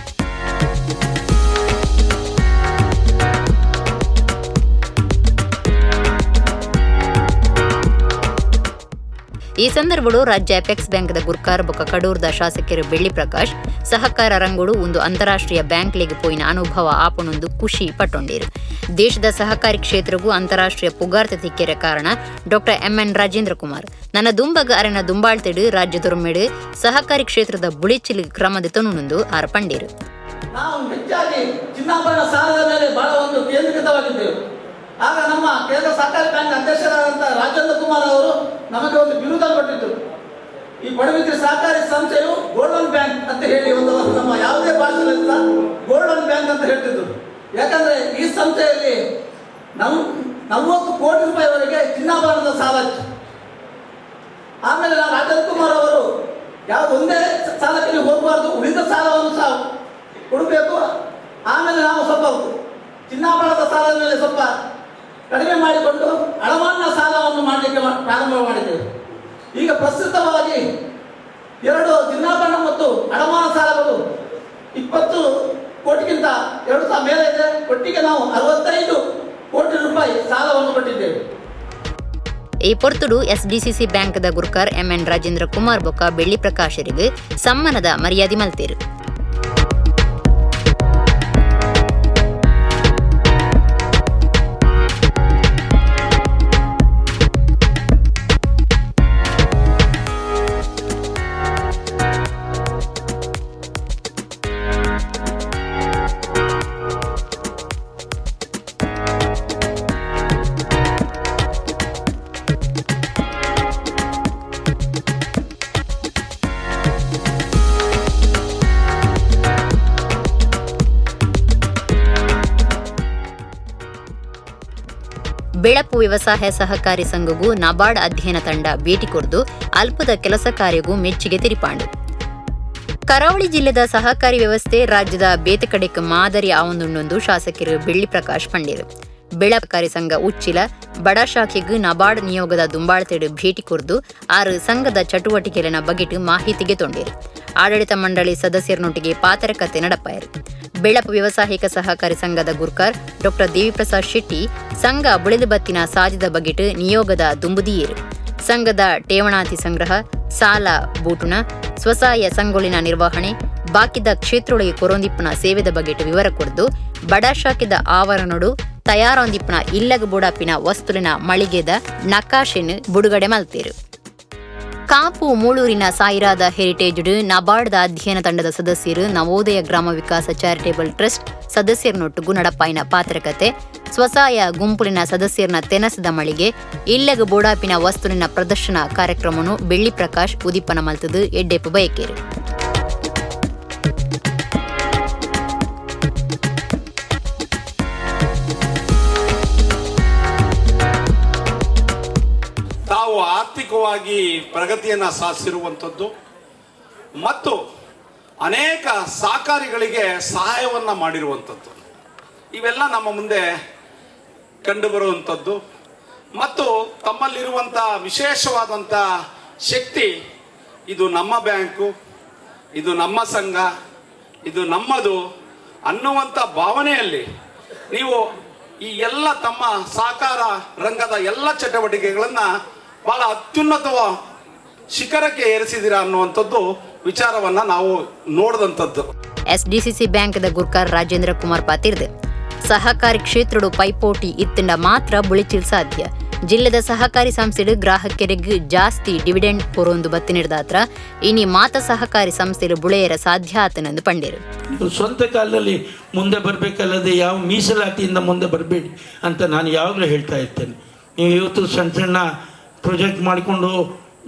ಈ ಸಂದರ್ಭಡು ರಾಜ್ಯ ಅಪೆಕ್ಸ್ ಬ್ಯಾಂಕ್ದ ಗುರ್ಕಾರ್ ಬೊಕ್ಕ ಕಡೂರ್ದ ಶಾಸಕರು ಬೆಳ್ಳಿ ಪ್ರಕಾಶ್ ಸಹಕಾರ ರಂಗುಡು ಒಂದು ಅಂತಾರಾಷ್ಟ್ರೀಯ ಬ್ಯಾಂಕ್ಲಿಗೆ ಪೋಯಿನ ಅನುಭವ ಆಪಣೊಂದು ಖುಷಿ ಪಟ್ಟೊಂಡಿರು. ದೇಶದ ಸಹಕಾರಿ ಕ್ಷೇತ್ರಗೂ ಅಂತಾರಾಷ್ಟ್ರೀಯ ಪುಗಾರ್ತೆ ತಿಕ್ಕೆರೆ ಕಾರಣ ಡಾಕ್ಟರ್ ಎಂಎನ್ ರಾಜೇಂದ್ರ ಕುಮಾರ್. ನನ್ನ ದುಂಬಗ ಅರೆನ ದುಂಬಾಳ್ತಿಡು ರಾಜ್ಯದೊರ್ಮೆಡು ಸಹಕಾರಿ ಕ್ಷೇತ್ರದ ಬುಳಿಚಿಲು ಕ್ರಮದ ತನುನೊಂದು ಆರ್ ಪಂಡೀರು. ನಾವು ಹೆಚ್ಚಾಗಿ ಚಿನ್ನಾಭರಣ ಸಾಲದ ಮೇಲೆ ಬಹಳ ಒಂದು ಕೇಂದ್ರೀಕೃತವಾಗಿದ್ದೆವು. ಆಗ ನಮ್ಮ ಕೇಂದ್ರ ಸಹಕಾರಿ ಬ್ಯಾಂಕ್ ಅಧ್ಯಕ್ಷರಾದಂಥ ರಾಜೇಂದ್ರ ಕುಮಾರ್ ಅವರು ನಮಗೆ ಒಂದು ಬಿರುದ ಕೊಟ್ಟಿದ್ದರು. ಈ ಪಡುಬಿದ್ರಿ ಸಹಕಾರಿ ಸಂಸ್ಥೆಯು ಗೋಲ್ಡನ್ ಬ್ಯಾಂಕ್ ಅಂತ ಹೇಳಿ ಒಂದು ನಮ್ಮ ಯಾವುದೇ ಭಾಷೆಯಲ್ಲಿ ಗೋಲ್ಡನ್ ಬ್ಯಾಂಕ್ ಅಂತ ಹೇಳ್ತಿದ್ರು. ಯಾಕಂದ್ರೆ ಈ ಸಂಸ್ಥೆಯಲ್ಲಿ 40 ಕೋಟಿ ರೂಪಾಯಿವರೆಗೆ ಚಿನ್ನಾಭರಣದ ಸಾಲ ಇತ್ತು. ಆಮೇಲೆ ನಾವು ರಾಜೇಂದ್ರ ಕುಮಾರ್ ಅವರು ಯಾವ ಒಂದೇ ಸಾಲಕ್ಕೆ ನೀವು ಹೋಗಬಾರ್ದು, ಉಳಿದ ಸಾಲವನ್ನು ಸಹ ಕೊಡಬೇಕು. ಆಮೇಲೆ ನಾವು ಸ್ವಲ್ಪ ಚಿನ್ನಾಭರಣದ ಸಾಲದ ಮೇಲೆ ಸ್ವಲ್ಪ ಕಡಿಮೆ ಮಾಡಿಕೊಂಡು ಅಡಮಾನ ಸಾಲವನ್ನು ಮಾಡಲಿಕ್ಕೆ ಪ್ರಾರಂಭ ಮಾಡಿದ್ದೇವೆ. ಈಗ ಪ್ರಸ್ತುತವಾಗಿ 2 ಚಿನ್ನಾಭರಣ ಮತ್ತು ಅಡಮಾನ ಸಾಲಗಳು 20 ಕೋಟಿಗಿಂತ 2 ಸಹ ಮೇಲೆ ಇದೆ. ಒಟ್ಟಿಗೆ ನಾವು 65 ಕೋಟಿ ರೂಪಾಯಿ ಸಾಲವನ್ನು ಕೊಟ್ಟಿದ್ದೇವೆ. ಈ ಪೊರ್ತುಡು ಎಸ್ಡಿಸಿಸಿ ಬ್ಯಾಂಕ್ದ ಗುರ್ಕಾರ್ ಎಂಎನ್ ರಾಜೇಂದ್ರ ಕುಮಾರ್ ಬೊಕ್ಕ ಬೆಳ್ಳಿ ಪ್ರಕಾಶರಿಗೆ ಸಮ್ಮಾನದ ಮರ್ಯಾದೆ ಮಲ್ತೇರು. ಬೆಳಪು ವ್ಯವಸಾಯ ಸಹಕಾರಿ ಸಂಘಗೂ ನಬಾರ್ಡ್ ಅಧ್ಯಯನ ತಂಡ ಭೇಟಿ ಕೊರ್ದು ಅಲ್ಪದ ಕೆಲಸ ಕಾರ್ಯಗೂ ಮೆಚ್ಚುಗೆ ತಿರಿಪಾಂಡು. ಕರಾವಳಿ ಜಿಲ್ಲೆದ ಸಹಕಾರಿ ವ್ಯವಸ್ಥೆ ರಾಜ್ಯದ ಬೇತೆ ಕಡೆಕ್ ಮಾದರಿ ಆವೊಂದುಂಡೊಂದು ಶಾಸಕರು ಬೆಳ್ಳಿ ಪ್ರಕಾಶ್ ಪಂಡೇರು. ಬೆಳಪಕಾರಿ ಸಂಘ ಉಚ್ಚಿಲ ಬಡ ಶಾಖೆಗ್ ನಬಾರ್ಡ್ ನಿಯೋಗದ ದುಂಬಾಳ್ತೆಡು ಭೇಟಿ ಕೊರ್ದು ಆರು ಸಂಘದ ಚಟುವಟಿಕೆಗಳ ಬಗೆಟ್ ಮಾಹಿತಿಗೆ ತೊಂಡೇರು. ಆಡಳಿತ ಮಂಡಳಿ ಸದಸ್ಯರನೊಟ್ಟಿಗೆ ಪಾತ್ರಕತೆ ನಡಪಾಯರು. ಬೆಳಪು ವ್ಯವಸಾಯಿಕ ಸಹಕಾರಿ ಸಂಘದ ಗುರ್ಕಾರ್ ಡಾಕ್ಟರ್ ದೇವಿಪ್ರಸಾದ್ ಶೆಟ್ಟಿ ಸಂಘ ಬುಳೆದು ಬತ್ತಿನ ಸಾಧ್ಯದ ಬಗೆಟ್ ನಿಯೋಗದ ದುಂಬುದಿಯೇರು. ಸಂಘದ ಠೇವಣಾತಿ ಸಂಗ್ರಹ, ಸಾಲ ಬೂಟುಣ, ಸ್ವಸಹಾಯ ಸಂಗೊಳಿನ ನಿರ್ವಹಣೆ, ಬಾಕಿದ ಕ್ಷೇತ್ರೊಳಗೆ ಕೊರೊಂದಿಪ್ಪನ ಸೇವೆದ ಬಗೆಟ್ ವಿವರ ಕೊರ್ದು ಬಡ ಶಾಖೆದ ಆವರಣಡು ತಯಾರೊಂದಿಪ್ಪನ ಇಲ್ಲಗ ಬುಡಾಪಿನ ವಸ್ತುಲಿನ ಮಳಿಗೆದ ನಕಾಶೆನ್ ಬುಡುಗಡೆ ಮಲ್ತೇರು. ಕಾಪು ಮೂಳೂರಿನ ಸಾಯಿರಾದ ಹೆರಿಟೇಜ್ ನಬಾರ್ಡ್ದ ಅಧ್ಯಯನ ತಂಡದ ಸದಸ್ಯರು ನವೋದಯ ಗ್ರಾಮ ವಿಕಾಸ ಚಾರಿಟೇಬಲ್ ಟ್ರಸ್ಟ್ ಸದಸ್ಯರನೊಟ್ಟುಗು ನಡಪಾಯಿನ ಪಾತ್ರಕತೆ, ಸ್ವಸಹಾಯ ಗುಂಪುಲಿನ ಸದಸ್ಯರನ ತೆನಸದ ಮಳಿಗೆ, ಇಲ್ಲಗ ಬೋಡಾಪಿನ ವಸ್ತುಲಿನ ಪ್ರದರ್ಶನ ಕಾರ್ಯಕ್ರಮನು ಬೆಳ್ಳಿ ಪ್ರಕಾಶ್ ಉದಿಪನ ಮಲ್ತದು ಎಡ್ಡೆಪ್ಪು ಬಯಕೇರು. ತಾವು ಆರ್ಥಿಕವಾಗಿ ಪ್ರಗತಿಯನ್ನು ಸಾಧಿಸಿರುವಂಥದ್ದು ಮತ್ತು ಅನೇಕ ಸಹಕಾರಿಗಳಿಗೆ ಸಹಾಯವನ್ನು ಮಾಡಿರುವಂಥದ್ದು ಇವೆಲ್ಲ ನಮ್ಮ ಮುಂದೆ ಕಂಡುಬರುವಂಥದ್ದು. ಮತ್ತು ತಮ್ಮಲ್ಲಿರುವಂಥ ವಿಶೇಷವಾದಂಥ ಶಕ್ತಿ, ಇದು ನಮ್ಮ ಬ್ಯಾಂಕು, ಇದು ನಮ್ಮ ಸಂಘ, ಇದು ನಮ್ಮದು ಅನ್ನುವಂಥ ಭಾವನೆಯಲ್ಲಿ ನೀವು ಈ ಎಲ್ಲ ತಮ್ಮ ಸಹಕಾರ ರಂಗದ ಎಲ್ಲ ಚಟುವಟಿಕೆಗಳನ್ನು ಬಹಳ ಅತ್ಯುನ್ನತ ಶಿಖರಕ್ಕೆ ಏರಿಸಿದ್ದೀರಾ ಅನ್ನುವಂಥದ್ದು ವಿಚಾರವನ್ನ ನಾವು ನೋಡಿದಂಥದ್ದು. ಎಸ್ಡಿಸಿಸಿ ಬ್ಯಾಂಕ್ದ ಗುರ್ಕಾರ್ ರಾಜೇಂದ್ರ ಕುಮಾರ್ ಪಾತಿರ್ದೆ ಸಹಕಾರಿ ಕ್ಷೇತ್ರಡು ಪೈಪೋಟಿ ಇತ್ತಿಂಡ ಮಾತ್ರ ಬುಳಿಚಿಲ್ ಸಾಧ್ಯ. ಜಿಲ್ಲೆದ ಸಹಕಾರಿ ಸಂಸ್ಥೆಡು ಗ್ರಾಹಕರಿಗೆ ಜಾಸ್ತಿ ಡಿವಿಡೆಂಡ್ ಕೊರೊಂದು ಬತ್ತಿನಿಡ್ದಾತ್ರ ಇನಿ ಮಾತ ಸಹಕಾರಿ ಸಂಸ್ಥೆಲು ಬುಳೆಯರ ಸಾಧ್ಯ ಆತನೆಂದು ಪಂಡೇರು. ನೀವು ಸ್ವಂತ ಕಾಲದಲ್ಲಿ ಮುಂದೆ ಬರಬೇಕಲ್ಲದೆ ಯಾವ ಮೀಸಲಾತಿಯಿಂದ ಮುಂದೆ ಬರಬೇಡಿ ಅಂತ ನಾನು ಯಾವಾಗಲೂ ಹೇಳ್ತಾ ಇರ್ತೇನೆ. ನೀವು ಇವತ್ತು ಸಣ್ಣ ಸಣ್ಣ ಪ್ರಾಜೆಕ್ಟ್ ಮಾಡಿಕೊಂಡು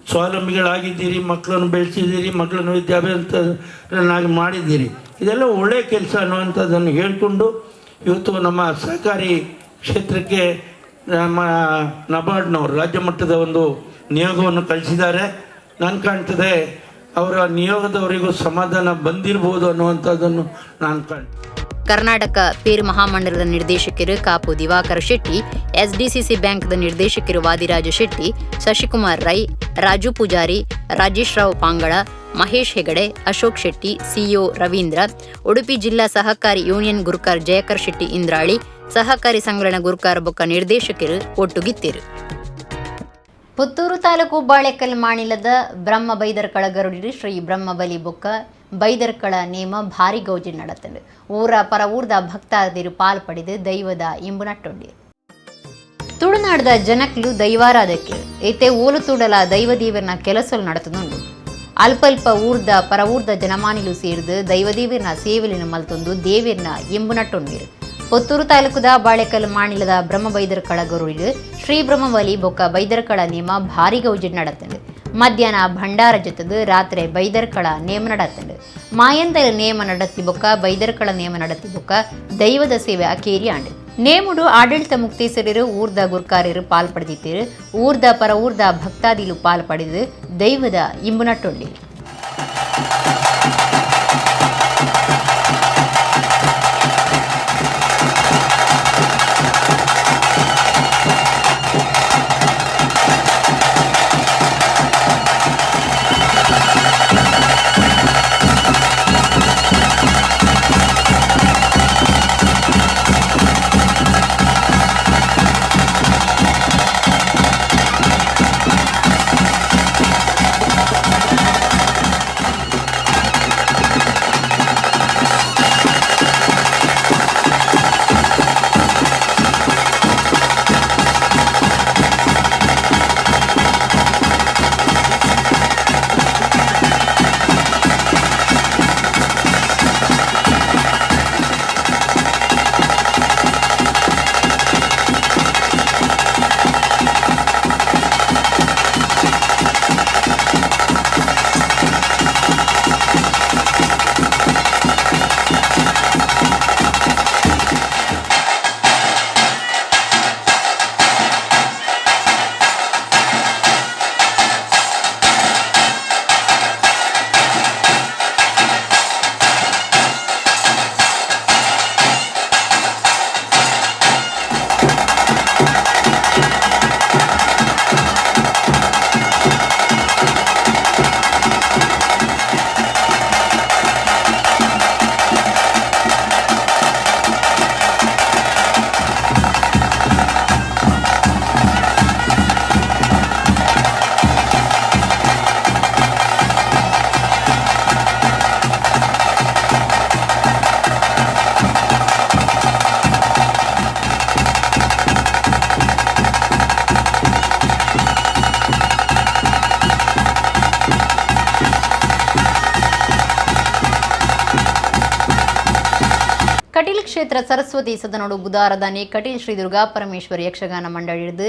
ಸ್ವಾವಲಂಬಿಗಳಾಗಿದ್ದೀರಿ, ಮಕ್ಕಳನ್ನು ಬೆಳೆಸಿದ್ದೀರಿ, ಮಕ್ಕಳನ್ನು ವಿದ್ಯಾಭ್ಯಾಸನಾಗಿ ಮಾಡಿದ್ದೀರಿ, ಇದೆಲ್ಲ ಒಳ್ಳೆಯ ಕೆಲಸ ಅನ್ನುವಂಥದ್ದನ್ನು ಹೇಳಿಕೊಂಡು ಇವತ್ತು ನಮ್ಮ ಸಹಕಾರಿ ಕ್ಷೇತ್ರಕ್ಕೆ ನಮ್ಮ ನಬಾರ್ಡ್ನವರು ರಾಜ್ಯ ಮಟ್ಟದ ಒಂದು ನಿಯೋಗವನ್ನು ಕಳಿಸಿದ್ದಾರೆ. ನಾನು ಕಾಣ್ತದೆ ಅವರ ನಿಯೋಗದವರಿಗೂ ಸಮಾಧಾನ ಬಂದಿರ್ಬೋದು ಅನ್ನುವಂಥದ್ದನ್ನು ನಾನು ಕಾಣ್ತೇನೆ. ಕರ್ನಾಟಕ ಪೇರು ಮಹಾಮಂಡಲದ ನಿರ್ದೇಶಕರು ಕಾಪು ದಿವಾಕರ ಶೆಟ್ಟಿ, ಎಸ್ಡಿಸಿಸಿ ಬ್ಯಾಂಕ್ದ ನಿರ್ದೇಶಕರು ವಾದಿರಾಜ ಶೆಟ್ಟಿ, ಶಶಿಕುಮಾರ್ ರೈ, ರಾಜು ಪೂಜಾರಿ, ರಾಜೇಶ್ ರಾವ್ ಪಾಂಗಳ, ಮಹೇಶ್ ಹೆಗಡೆ, ಅಶೋಕ್ ಶೆಟ್ಟಿ, ಸಿಇಒ ರವೀಂದ್ರ, ಉಡುಪಿ ಜಿಲ್ಲಾ ಸಹಕಾರಿ ಯೂನಿಯನ್ ಗುರುಕಾರ್ ಜಯಕರ್ ಶೆಟ್ಟಿ ಇಂದ್ರಾಳಿ, ಸಹಕಾರಿ ಸಂಘಗಳ ಗುರುಕಾರ ಬೊಕ್ಕ ನಿರ್ದೇಶಕರು ಒಟ್ಟುಗಿತ್ತಿರು. ಪುತ್ತೂರು ತಾಲೂಕು ಬಾಳೆಕಲ್ ಮಾಣಿಲದ ಬ್ರಹ್ಮ ಬೈದರ್ಕಳ ಗರುಡಿ ಶ್ರೀ ಬ್ರಹ್ಮಬಲಿ ಬೊಕ್ಕ ಬೈದರ್ಕಳ ನೇಮ ಭಾರಿ ಗೌಜಿ ನಡತಂಡು. ಊರ ಪರ ಊರ್ದ ಭಕ್ತಾದಿರು ಪಾಲ್ ಪಡೆದು ದೈವದ ಇಂಬು ನಟ್ಟೊಂಡಿರು. ತುಳುನಾಡದ ಜನಕ್ಲು ದೈವಾರಾಧಕ್ಕೆ ಏತೆ ಓಲು ತೂಡಲ ದೈವ ದೇವರನ ಕೆಲಸಲು ನಡತದುಂಡು. ಅಲ್ಪಲ್ಪ ಊರ್ದ ಪರ ಊರ್ದ ಜನಮಾನಿಲು ಸೇರ್ದು ದೈವದೇವಿರ್ನ ಸೇವೆಲಿನ ಮಲ್ತೊಂದು ದೇವಿರ್ನ ಎಂಬು ನಟ್ಟೊಂಡಿರು. ಪುತ್ತೂರು ತಾಲೂಕುದ ಬಾಳೆಕಲ್ ಮಾಣಿಲದ ಬ್ರಹ್ಮ ಬೈದರ್ಕಳ ಗರುಡಿಡು ಶ್ರೀ ಬ್ರಹ್ಮಬಲಿ ಬೊಕ್ಕ ಬೈದರ್ಕಳ ನೇಮ ಭಾರಿ ಗೌಜಿ ನಡತಂಡು. ಮಧ್ಯಾಹ್ನ ಭಂಡಾರ ಜೊತೆದು ರಾತ್ರಿ ಬೈದರ್ಕಳ ನೇಮ ನಡತ್ತಂಡು. ಮಾಯಂದರ ನೇಮ ನಡತ್ತಿ ಬೊಕ್ಕ ಬೈದರ್ಕಳ ನೇಮ ನಡತ್ತಿ ಬೊಕ್ಕ ದೈವದ ಸೇವೆ ಅಕೇರಿ ಆಂಡು. ನೇಮುಡು ಆಡಳಿತ ಮುಕ್ತೇಸರಿರು ಊರ್ದ ಗುರ್ಕಾರ್ಯರು ಪಾಲ್ ಪಡೆದಿತ್ತೀರು. ಊರ್ದ ಪರ ಊರ್ದ ಭಕ್ತಾದಿಲು ಪಾಲ್ ಪಡೆದು ದೈವದ ಇಂಬು ನಟ್ಟೊಂಡಿ. ಕಟೀಲ್ ಕ್ಷೇತ್ರ ಸರಸ್ವತಿ ಸದನೋಡು ಬುಧಾರದಾನಿ ಕಟೀಲ್ ಶ್ರೀ ದುರ್ಗಾ ಪರಮೇಶ್ವರಿ ಯಕ್ಷಗಾನ ಮಂಡಳಿಡ್ದು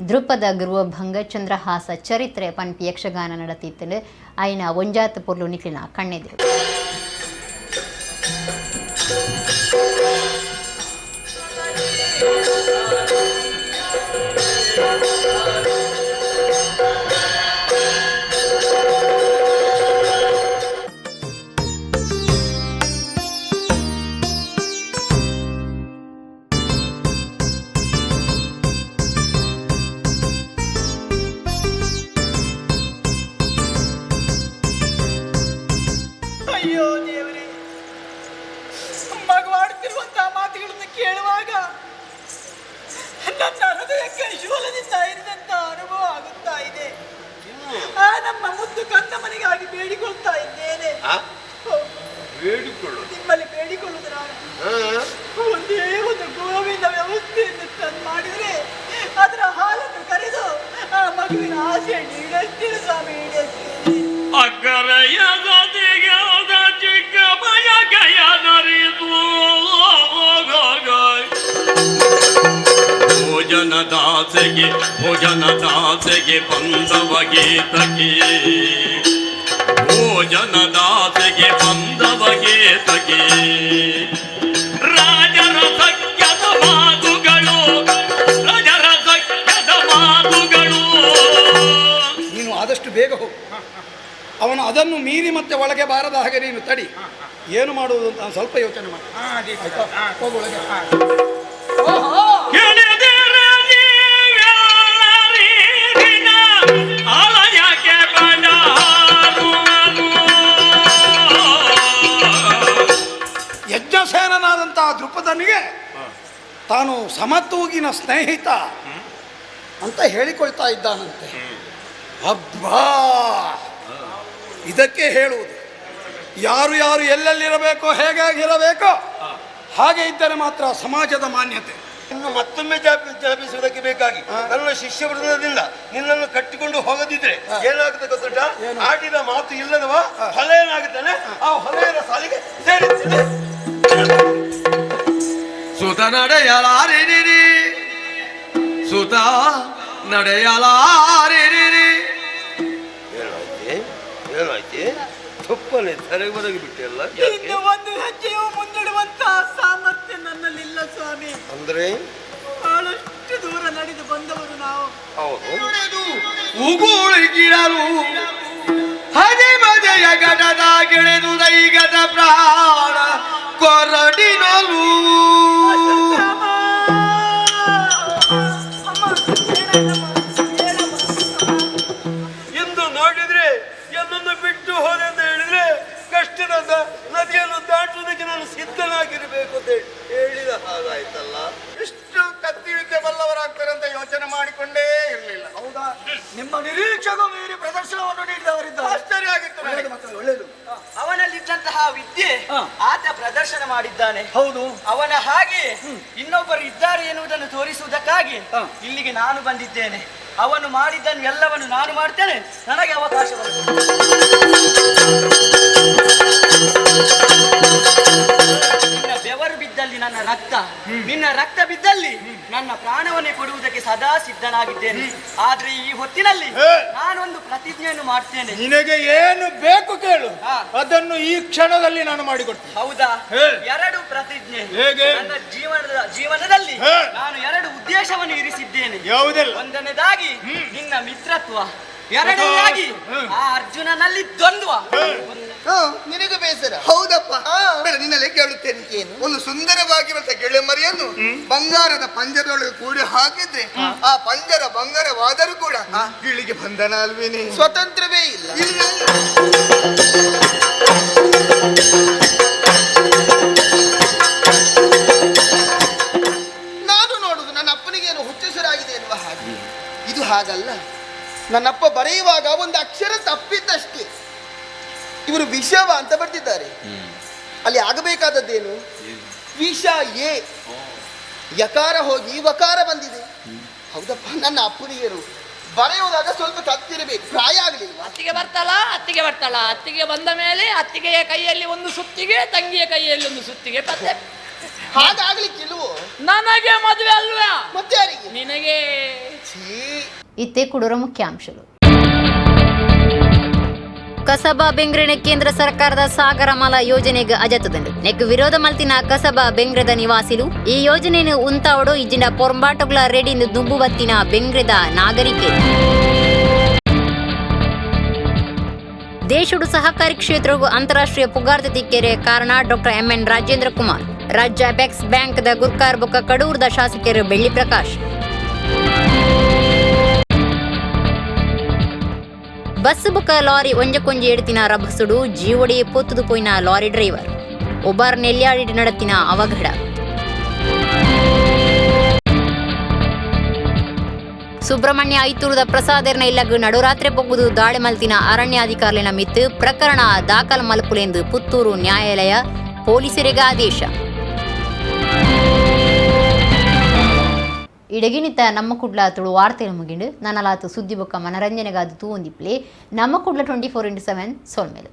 ದ್ರುಪದ ಗೃಹಭಂಗ ಚಂದ್ರಹಾಸ ಚರಿತ್ರೆ ಪನ್ಪಿ ಯಕ್ಷಗಾನ ನಡತಿತ್ತು. ಐನ ಒಂಜಾತ್ ಪೊರ್ಲು ನಿಕ್ಲಿನ ಕಣ್ಣೆದಿರು. ಅಯ್ಯೋ ದೇವರೇ, ಮಗುವಾಡುತ್ತಿರುವಂತಹ ಮಾತುಗಳನ್ನು ಕೇಳುವಾಗ ನನ್ನ ಹೃದಯಕ್ಕೆ ಶೂಲದಿಂದ ಇರಿದಂತ ಅನುಭವ ಆಗುತ್ತಾ ಇದೆ. ಆ ನಮ್ಮ ಮುದ್ದು ಕಂದಮನಿಗಾಗಿ ಬೇಡಿಕೊಳ್ತಾ ಇದ್ದೇನೆ. ನಿಮ್ಮಲ್ಲಿ ಬೇಡಿಕೊಳ್ಳುವುದು ನಾನು ಒಂದೇ ಒಂದು ಗೋವಿನ ವ್ಯವಸ್ಥೆಯನ್ನು ತಂದು ಮಾಡಿದರೆ ಅದರ ಹಾಲನ್ನು ಕರೆದು ಆ ಮಗುವಿನ ಆಸೆ ಈಡೇರಿಸ್ತೀನಿ ಸ್ವಾಮಿ, ಈಡೇರಿಸ್ತೀನಿ. ಭೋಜನದಾಸೆಗೆ ಭೋಜನದಾಸೆಗೆ ಬಂದವ ಗೀತಕ್ಕೆ, ಭೋಜನದಾಸೆಗೆ ಬಂದವ ಗೀತಕ್ಕೆ, ರಾಜರ ಸಖ್ಯದ ಮಾತುಗಳು, ರಾಜರ ಸಖ್ಯದ ಮಾತುಗಳು. ನೀನು ಆದಷ್ಟು ಬೇಗ ಹೋಗು. ಅವನು ಅದನ್ನು ಮೀರಿ ಮತ್ತೆ ಒಳಗೆ ಬಾರದ ಹಾಗೆ ನೀನು ತಡಿ. ಏನು ಮಾಡುವುದು ಅಂತ ಸ್ವಲ್ಪ ಯೋಚನೆ ಮಾಡಿ. ಹೋಗು ಒಳಗೆ. ಯಜ್ಞಸೇನನಾದಂತಹ ದೃಪದನಿಗೆ ತಾನು ಸಮತೂಗಿನ ಸ್ನೇಹಿತ ಅಂತ ಹೇಳಿಕೊಳ್ತಾ ಇದ್ದಾನಂತೆ. ಅಬ್ಬಾ, ಇದಕ್ಕೆ ಹೇಳುವುದು ಯಾರು ಯಾರು ಎಲ್ಲೆಲ್ಲಿರಬೇಕೋ ಹೇಗಾಗಿರಬೇಕೋ ಹಾಗೆ ಇದ್ದರೆ ಮಾತ್ರ ಸಮಾಜದ ಮಾನ್ಯತೆ. ಇನ್ನು ಮತ್ತೊಮ್ಮೆ ಜಾಪಿಸುವುದಕ್ಕೆ ಬೇಕಾಗಿ ನನ್ನ ಶಿಷ್ಯ ವೃಂದದಿಂದ ನಿನ್ನನ್ನು ಕಟ್ಟಿಕೊಂಡು ಹೋಗದಿದ್ರೆ ಏನಾಗುತ್ತೆ ಗೊತ್ತುಂಟಾ? ಆಡಿದ ಮಾತು ಇಲ್ಲದವ ಹೊಲೆಯನಾಗುತ್ತಾನೆ. ಆ ಹೊಲೆಯರ ಸಾಲಿಗೆ ಸೇರಿದ್ದೇನೆ. ಸುತ ನಡೆಯಲಾರಿರಿ, ಸುತ ನಡೆಯಲಾರಿರಿ, ಸುಮ್ಮನೆ ಸೆರೆಗೊರಗಿ ಬಿಟ್ಟೆಲ್ಲ. ಇನ್ನು ಒಂದು ಹೆಜ್ಜೆಯು ಮುಂದಿಡುವಂತಹ ಸಾಮರ್ಥ್ಯ ನನ್ನಲ್ಲಿಲ್ಲ ಸ್ವಾಮಿ. ಅಂದ್ರೆ ಬಹಳಷ್ಟು ದೂರ ನಡೆದು ಬಂದವರು ನಾವು. ಉಗುಳಿಗಿರಲು ಹನಿ ಮದೆಯ ಗಡದ ಗೆಳೆದು ದೈಗದ ಪ್ರಾಣ ಕೊರಡಿನಲು. ಎಂದು ನೋಡಿದ್ರೆ ಎಲ್ಲನ್ನು ಬಿಟ್ಟು ಹೋದೆ ಅಂತ ಹೇಳಿದ್ರೆ ಕಷ್ಟದ ನದಿಯನ್ನು ದಾಟುವುದಕ್ಕೆ ನಾನು ಸಿದ್ಧನಾಗಿರಬೇಕು ಅಂತ ಹೇಳಿದ ಹಾಗಾಯ್ತಲ್ಲ. ಇಷ್ಟು ಕತ್ತಿ ವಿದ್ಯೆ ಬಲ್ಲವರಾಗ್ತಾರೆ ಅಂತ ಯೋಚನೆ ಮಾಡಿಕೊಂಡೇ ಇರಲಿಲ್ಲ. ಹೌದಾ? ನಿಮ್ಮ ನಿರೀಕ್ಷೆಗೂ ಮೀರಿ ಪ್ರದರ್ಶನವನ್ನು ನೀಡಿದವರಿದ್ದಾರೆ. ಆಶ್ಚರ್ಯ ಆಗಿತ್ತು ನನಗೆ. ಒಳ್ಳೆಯದು. ಅವನಲ್ಲಿದ್ದಂತಹ ವಿದ್ಯೆ ಆತ ಪ್ರದರ್ಶನ ಮಾಡಿದ್ದಾನೆ. ಹೌದು. ಅವನ ಹಾಗೆ ಇನ್ನೊಬ್ಬರು ಇದ್ದಾರೆ ಎನ್ನುವುದನ್ನು ತೋರಿಸುವುದಕ್ಕಾಗಿ ಇಲ್ಲಿಗೆ ನಾನು ಬಂದಿದ್ದೇನೆ. ಅವನು ಮಾಡಿದ್ದನ್ನು ಎಲ್ಲವನ್ನು ನಾನು ಮಾಡ್ತೇನೆ, ನನಗೆ ಅವಕಾಶ ಬರುತ್ತದೆ. ನಿನ್ನ ಬೆವರು ಬಿದ್ದಲ್ಲಿ ನನ್ನ ರಕ್ತ, ನಿನ್ನ ರಕ್ತ ಬಿದ್ದಲ್ಲಿ ನನ್ನ ಪ್ರಾಣವನ್ನೇ ಕೊಡುವುದಕ್ಕೆ ಸದಾ ಸಿದ್ಧನಾಗಿದ್ದೇನೆ. ಆದ್ರೆ ಈ ಹೊತ್ತಿನಲ್ಲಿ ನಾನೊಂದು ಪ್ರತಿಜ್ಞೆಯನ್ನು ಮಾಡ್ತೇನೆ. ನಿನಗೆ ಏನು ಬೇಕು ಕೇಳು, ಅದನ್ನು ಈ ಕ್ಷಣದಲ್ಲಿ ನಾನು ಮಾಡಿಕೊಡ್ತೇನೆ. ಹೌದಾ? ಎರಡು ಪ್ರತಿಜ್ಞೆ. ಹೇಗೆ? ನನ್ನ ಜೀವನದಲ್ಲಿ ನಾನು ಎರಡು ಉದ್ದೇಶವನ್ನು ಇರಿಸಿದ್ದೇನೆ. ಯಾವುದೆಲ್ಲ? ಒಂದನೇದಾಗಿ ನಿನ್ನ ಮಿತ್ರತ್ವ, ಎರಡನೇದಾಗಿ ಆ ಅರ್ಜುನನಲ್ಲಿ ದ್ವಂದ್ವ. ನಿನಗೂ ಬೇಸರ? ಹೌದಪ್ಪ. ಬೇಡ, ನಿನ್ನಲ್ಲೇ ಕೇಳುತ್ತೇನೆ. ಒಂದು ಸುಂದರವಾಗಿರುವಂತ ಗೆಳೆಮರಿಯನ್ನು ಬಂಗಾರದ ಪಂಜರದೊಳಗೆ ಕೂಡಿ ಹಾಕಿದ್ರೆ ಆ ಪಂಜರ ಬಂಗಾರವಾದರೂ ಕೂಡ ಗಿಳಿಗೆ ಬಂಧನ ಅಲ್ವೇನೆ? ಸ್ವತಂತ್ರವೇ ಇಲ್ಲ. ನಾನು ನೋಡುದು ನನ್ನ ಅಪ್ಪನಿಗೆ ಏನು ಹುಚ್ಚೆಸರಾಗಿದೆ ಎನ್ನುವ ಹಾಗೆ. ಇದು ಹಾಗಲ್ಲ. ನನ್ನಪ್ಪ ಬರೆಯುವಾಗ ಒಂದು ಅಕ್ಷರ ತಪ್ಪಿದ್ದಷ್ಟೇ. ಇವರು ವಿಷವ ಅಂತ ಬರ್ತಿದ್ದಾರೆ. ಅಲ್ಲಿ ಆಗಬೇಕಾದದ್ದೇನು? ವಿಷ ಎ ಯಕಾರ ಹೋಗಿ ವಕಾರ ಬಂದಿದೆ. ಹೌದಪ್ಪ, ನನ್ನ ಅಪ್ಪನಿಗೇನು ಬರೆಯುವಾಗ ಸ್ವಲ್ಪ ತಪ್ಪಿರಬೇಕು, ಪ್ರಾಯ ಆಗಲಿಲ್ಲ. ಅತ್ತಿಗೆ ಬರ್ತಾಳ, ಅತ್ತಿಗೆ ಬರ್ತಾಳ. ಅತ್ತಿಗೆ ಬಂದ ಮೇಲೆ ಅತ್ತಿಗೆಯ ಕೈಯಲ್ಲಿ ಒಂದು ಸುತ್ತಿಗೆ, ತಂಗಿಯ ಕೈಯಲ್ಲಿ ಒಂದು ಸುತ್ತಿಗೆ. ಮತ್ತೆ ಹಾಗಾಗ್ಲಿಕ್ಕಿಲ್ವೋ? ನನಗೆ ಮದುವೆ ಅಲ್ವಾ? ಮತ್ತೆ ಯಾರಿಗೆ? ನಿನಗೆ. ಇತ್ತೆ ಕುಡೂರ ಮುಖ್ಯಾಂಶಗಳು. ಕಸಬಾ ಬೆಂಗ್ರೆನ ಕೇಂದ್ರ ಸರ್ಕಾರದ ಸಾಗರಮಾಲಾ ಯೋಜನೆಗೆ ಅಜತದಂಡು ನೆಕ್ ವಿರೋಧ ಮಲ್ತಿನ ಕಸಬಾ ಬೆಂಗ್ರೆದ ನಿವಾಸಿಲು ಈ ಯೋಜನೆಯನ್ನು ಉಂತಾವಡು ಇಜ್ಜಿನ ಪೊರಂಬಾಟಗಳ ರೆಡಿಂದು ದುಂಬು ಬತ್ತಿನ ಬೆಂಗ್ರೆದ ನಾಗರಿಕೆ. ದೇಶಡು ಸಹಕಾರಿ ಕ್ಷೇತ್ರಗೂ ಅಂತಾರಾಷ್ಟ್ರೀಯ ಪುಗಾರ್ತೆ ತಿಕ್ಕೆರೆ ಕಾರಣ ಡಾಕ್ಟರ್ ಎಂಎನ್ ರಾಜೇಂದ್ರ ಕುಮಾರ್. ರಾಜ್ಯ ಅಪೆಕ್ಸ್ ಬ್ಯಾಂಕ್ದ ಗುರ್ಕಾರ್ ಬೊಕ್ಕ ಕಡೂರ್ದ ಶಾಸಕರು ಬೆಳ್ಳಿ ಪ್ರಕಾಶ್. ಬಸ್ ಬೊಕ್ಕ ಲಾರಿ ಒಂಜಕ್ಕೊಂಜಿ ಎಡ್ತಿನ ರಭಸುಡು ಜೀವೊಡಿ ಪೊತ್ತುದು ಪೋಯಿನ ಲಾರಿ ಡ್ರೈವರ್ ಒಬ್ಬಾರ್ ನೆಲ್ಯಾಡಿ ನಡತಿನ ಅವಘಡ. ಸುಬ್ರಹ್ಮಣ್ಯ ಐತೂರದ ಪ್ರಸಾದರ್ನ ಇಲ್ಲಗು ನಡುರಾತ್ರಿ ಪೊಗ್ಗುದು ದಾಳಿ ಮಲ್ತಿನ ಅರಣ್ಯಾಧಿಕಾರಿನ ಮಿತ್ತು ಪ್ರಕರಣ ದಾಖಲು ಮಲ್ಪುಲೆಂದು ಪುತ್ತೂರು ನ್ಯಾಯಾಲಯ ಪೊಲೀಸರಿಗೆ ಆದೇಶ. ಇಡಗಿನಿತ ನಮ್ಮ ಕುಡ್ಲ ತುಳು ವಾರ್ತೆ ಮುಗಿಂಡು ನನ್ನಲಾತು ಸುದ್ದಿ ಬೊಕ್ಕ ಮನರಂಜನೆಗಾದ ತೂವೊಂದಿಪ್ಲೆ ನಮ್ಮ ಕುಡ್ಲ 24x7 ಸೊಲ್ಮೇಲು.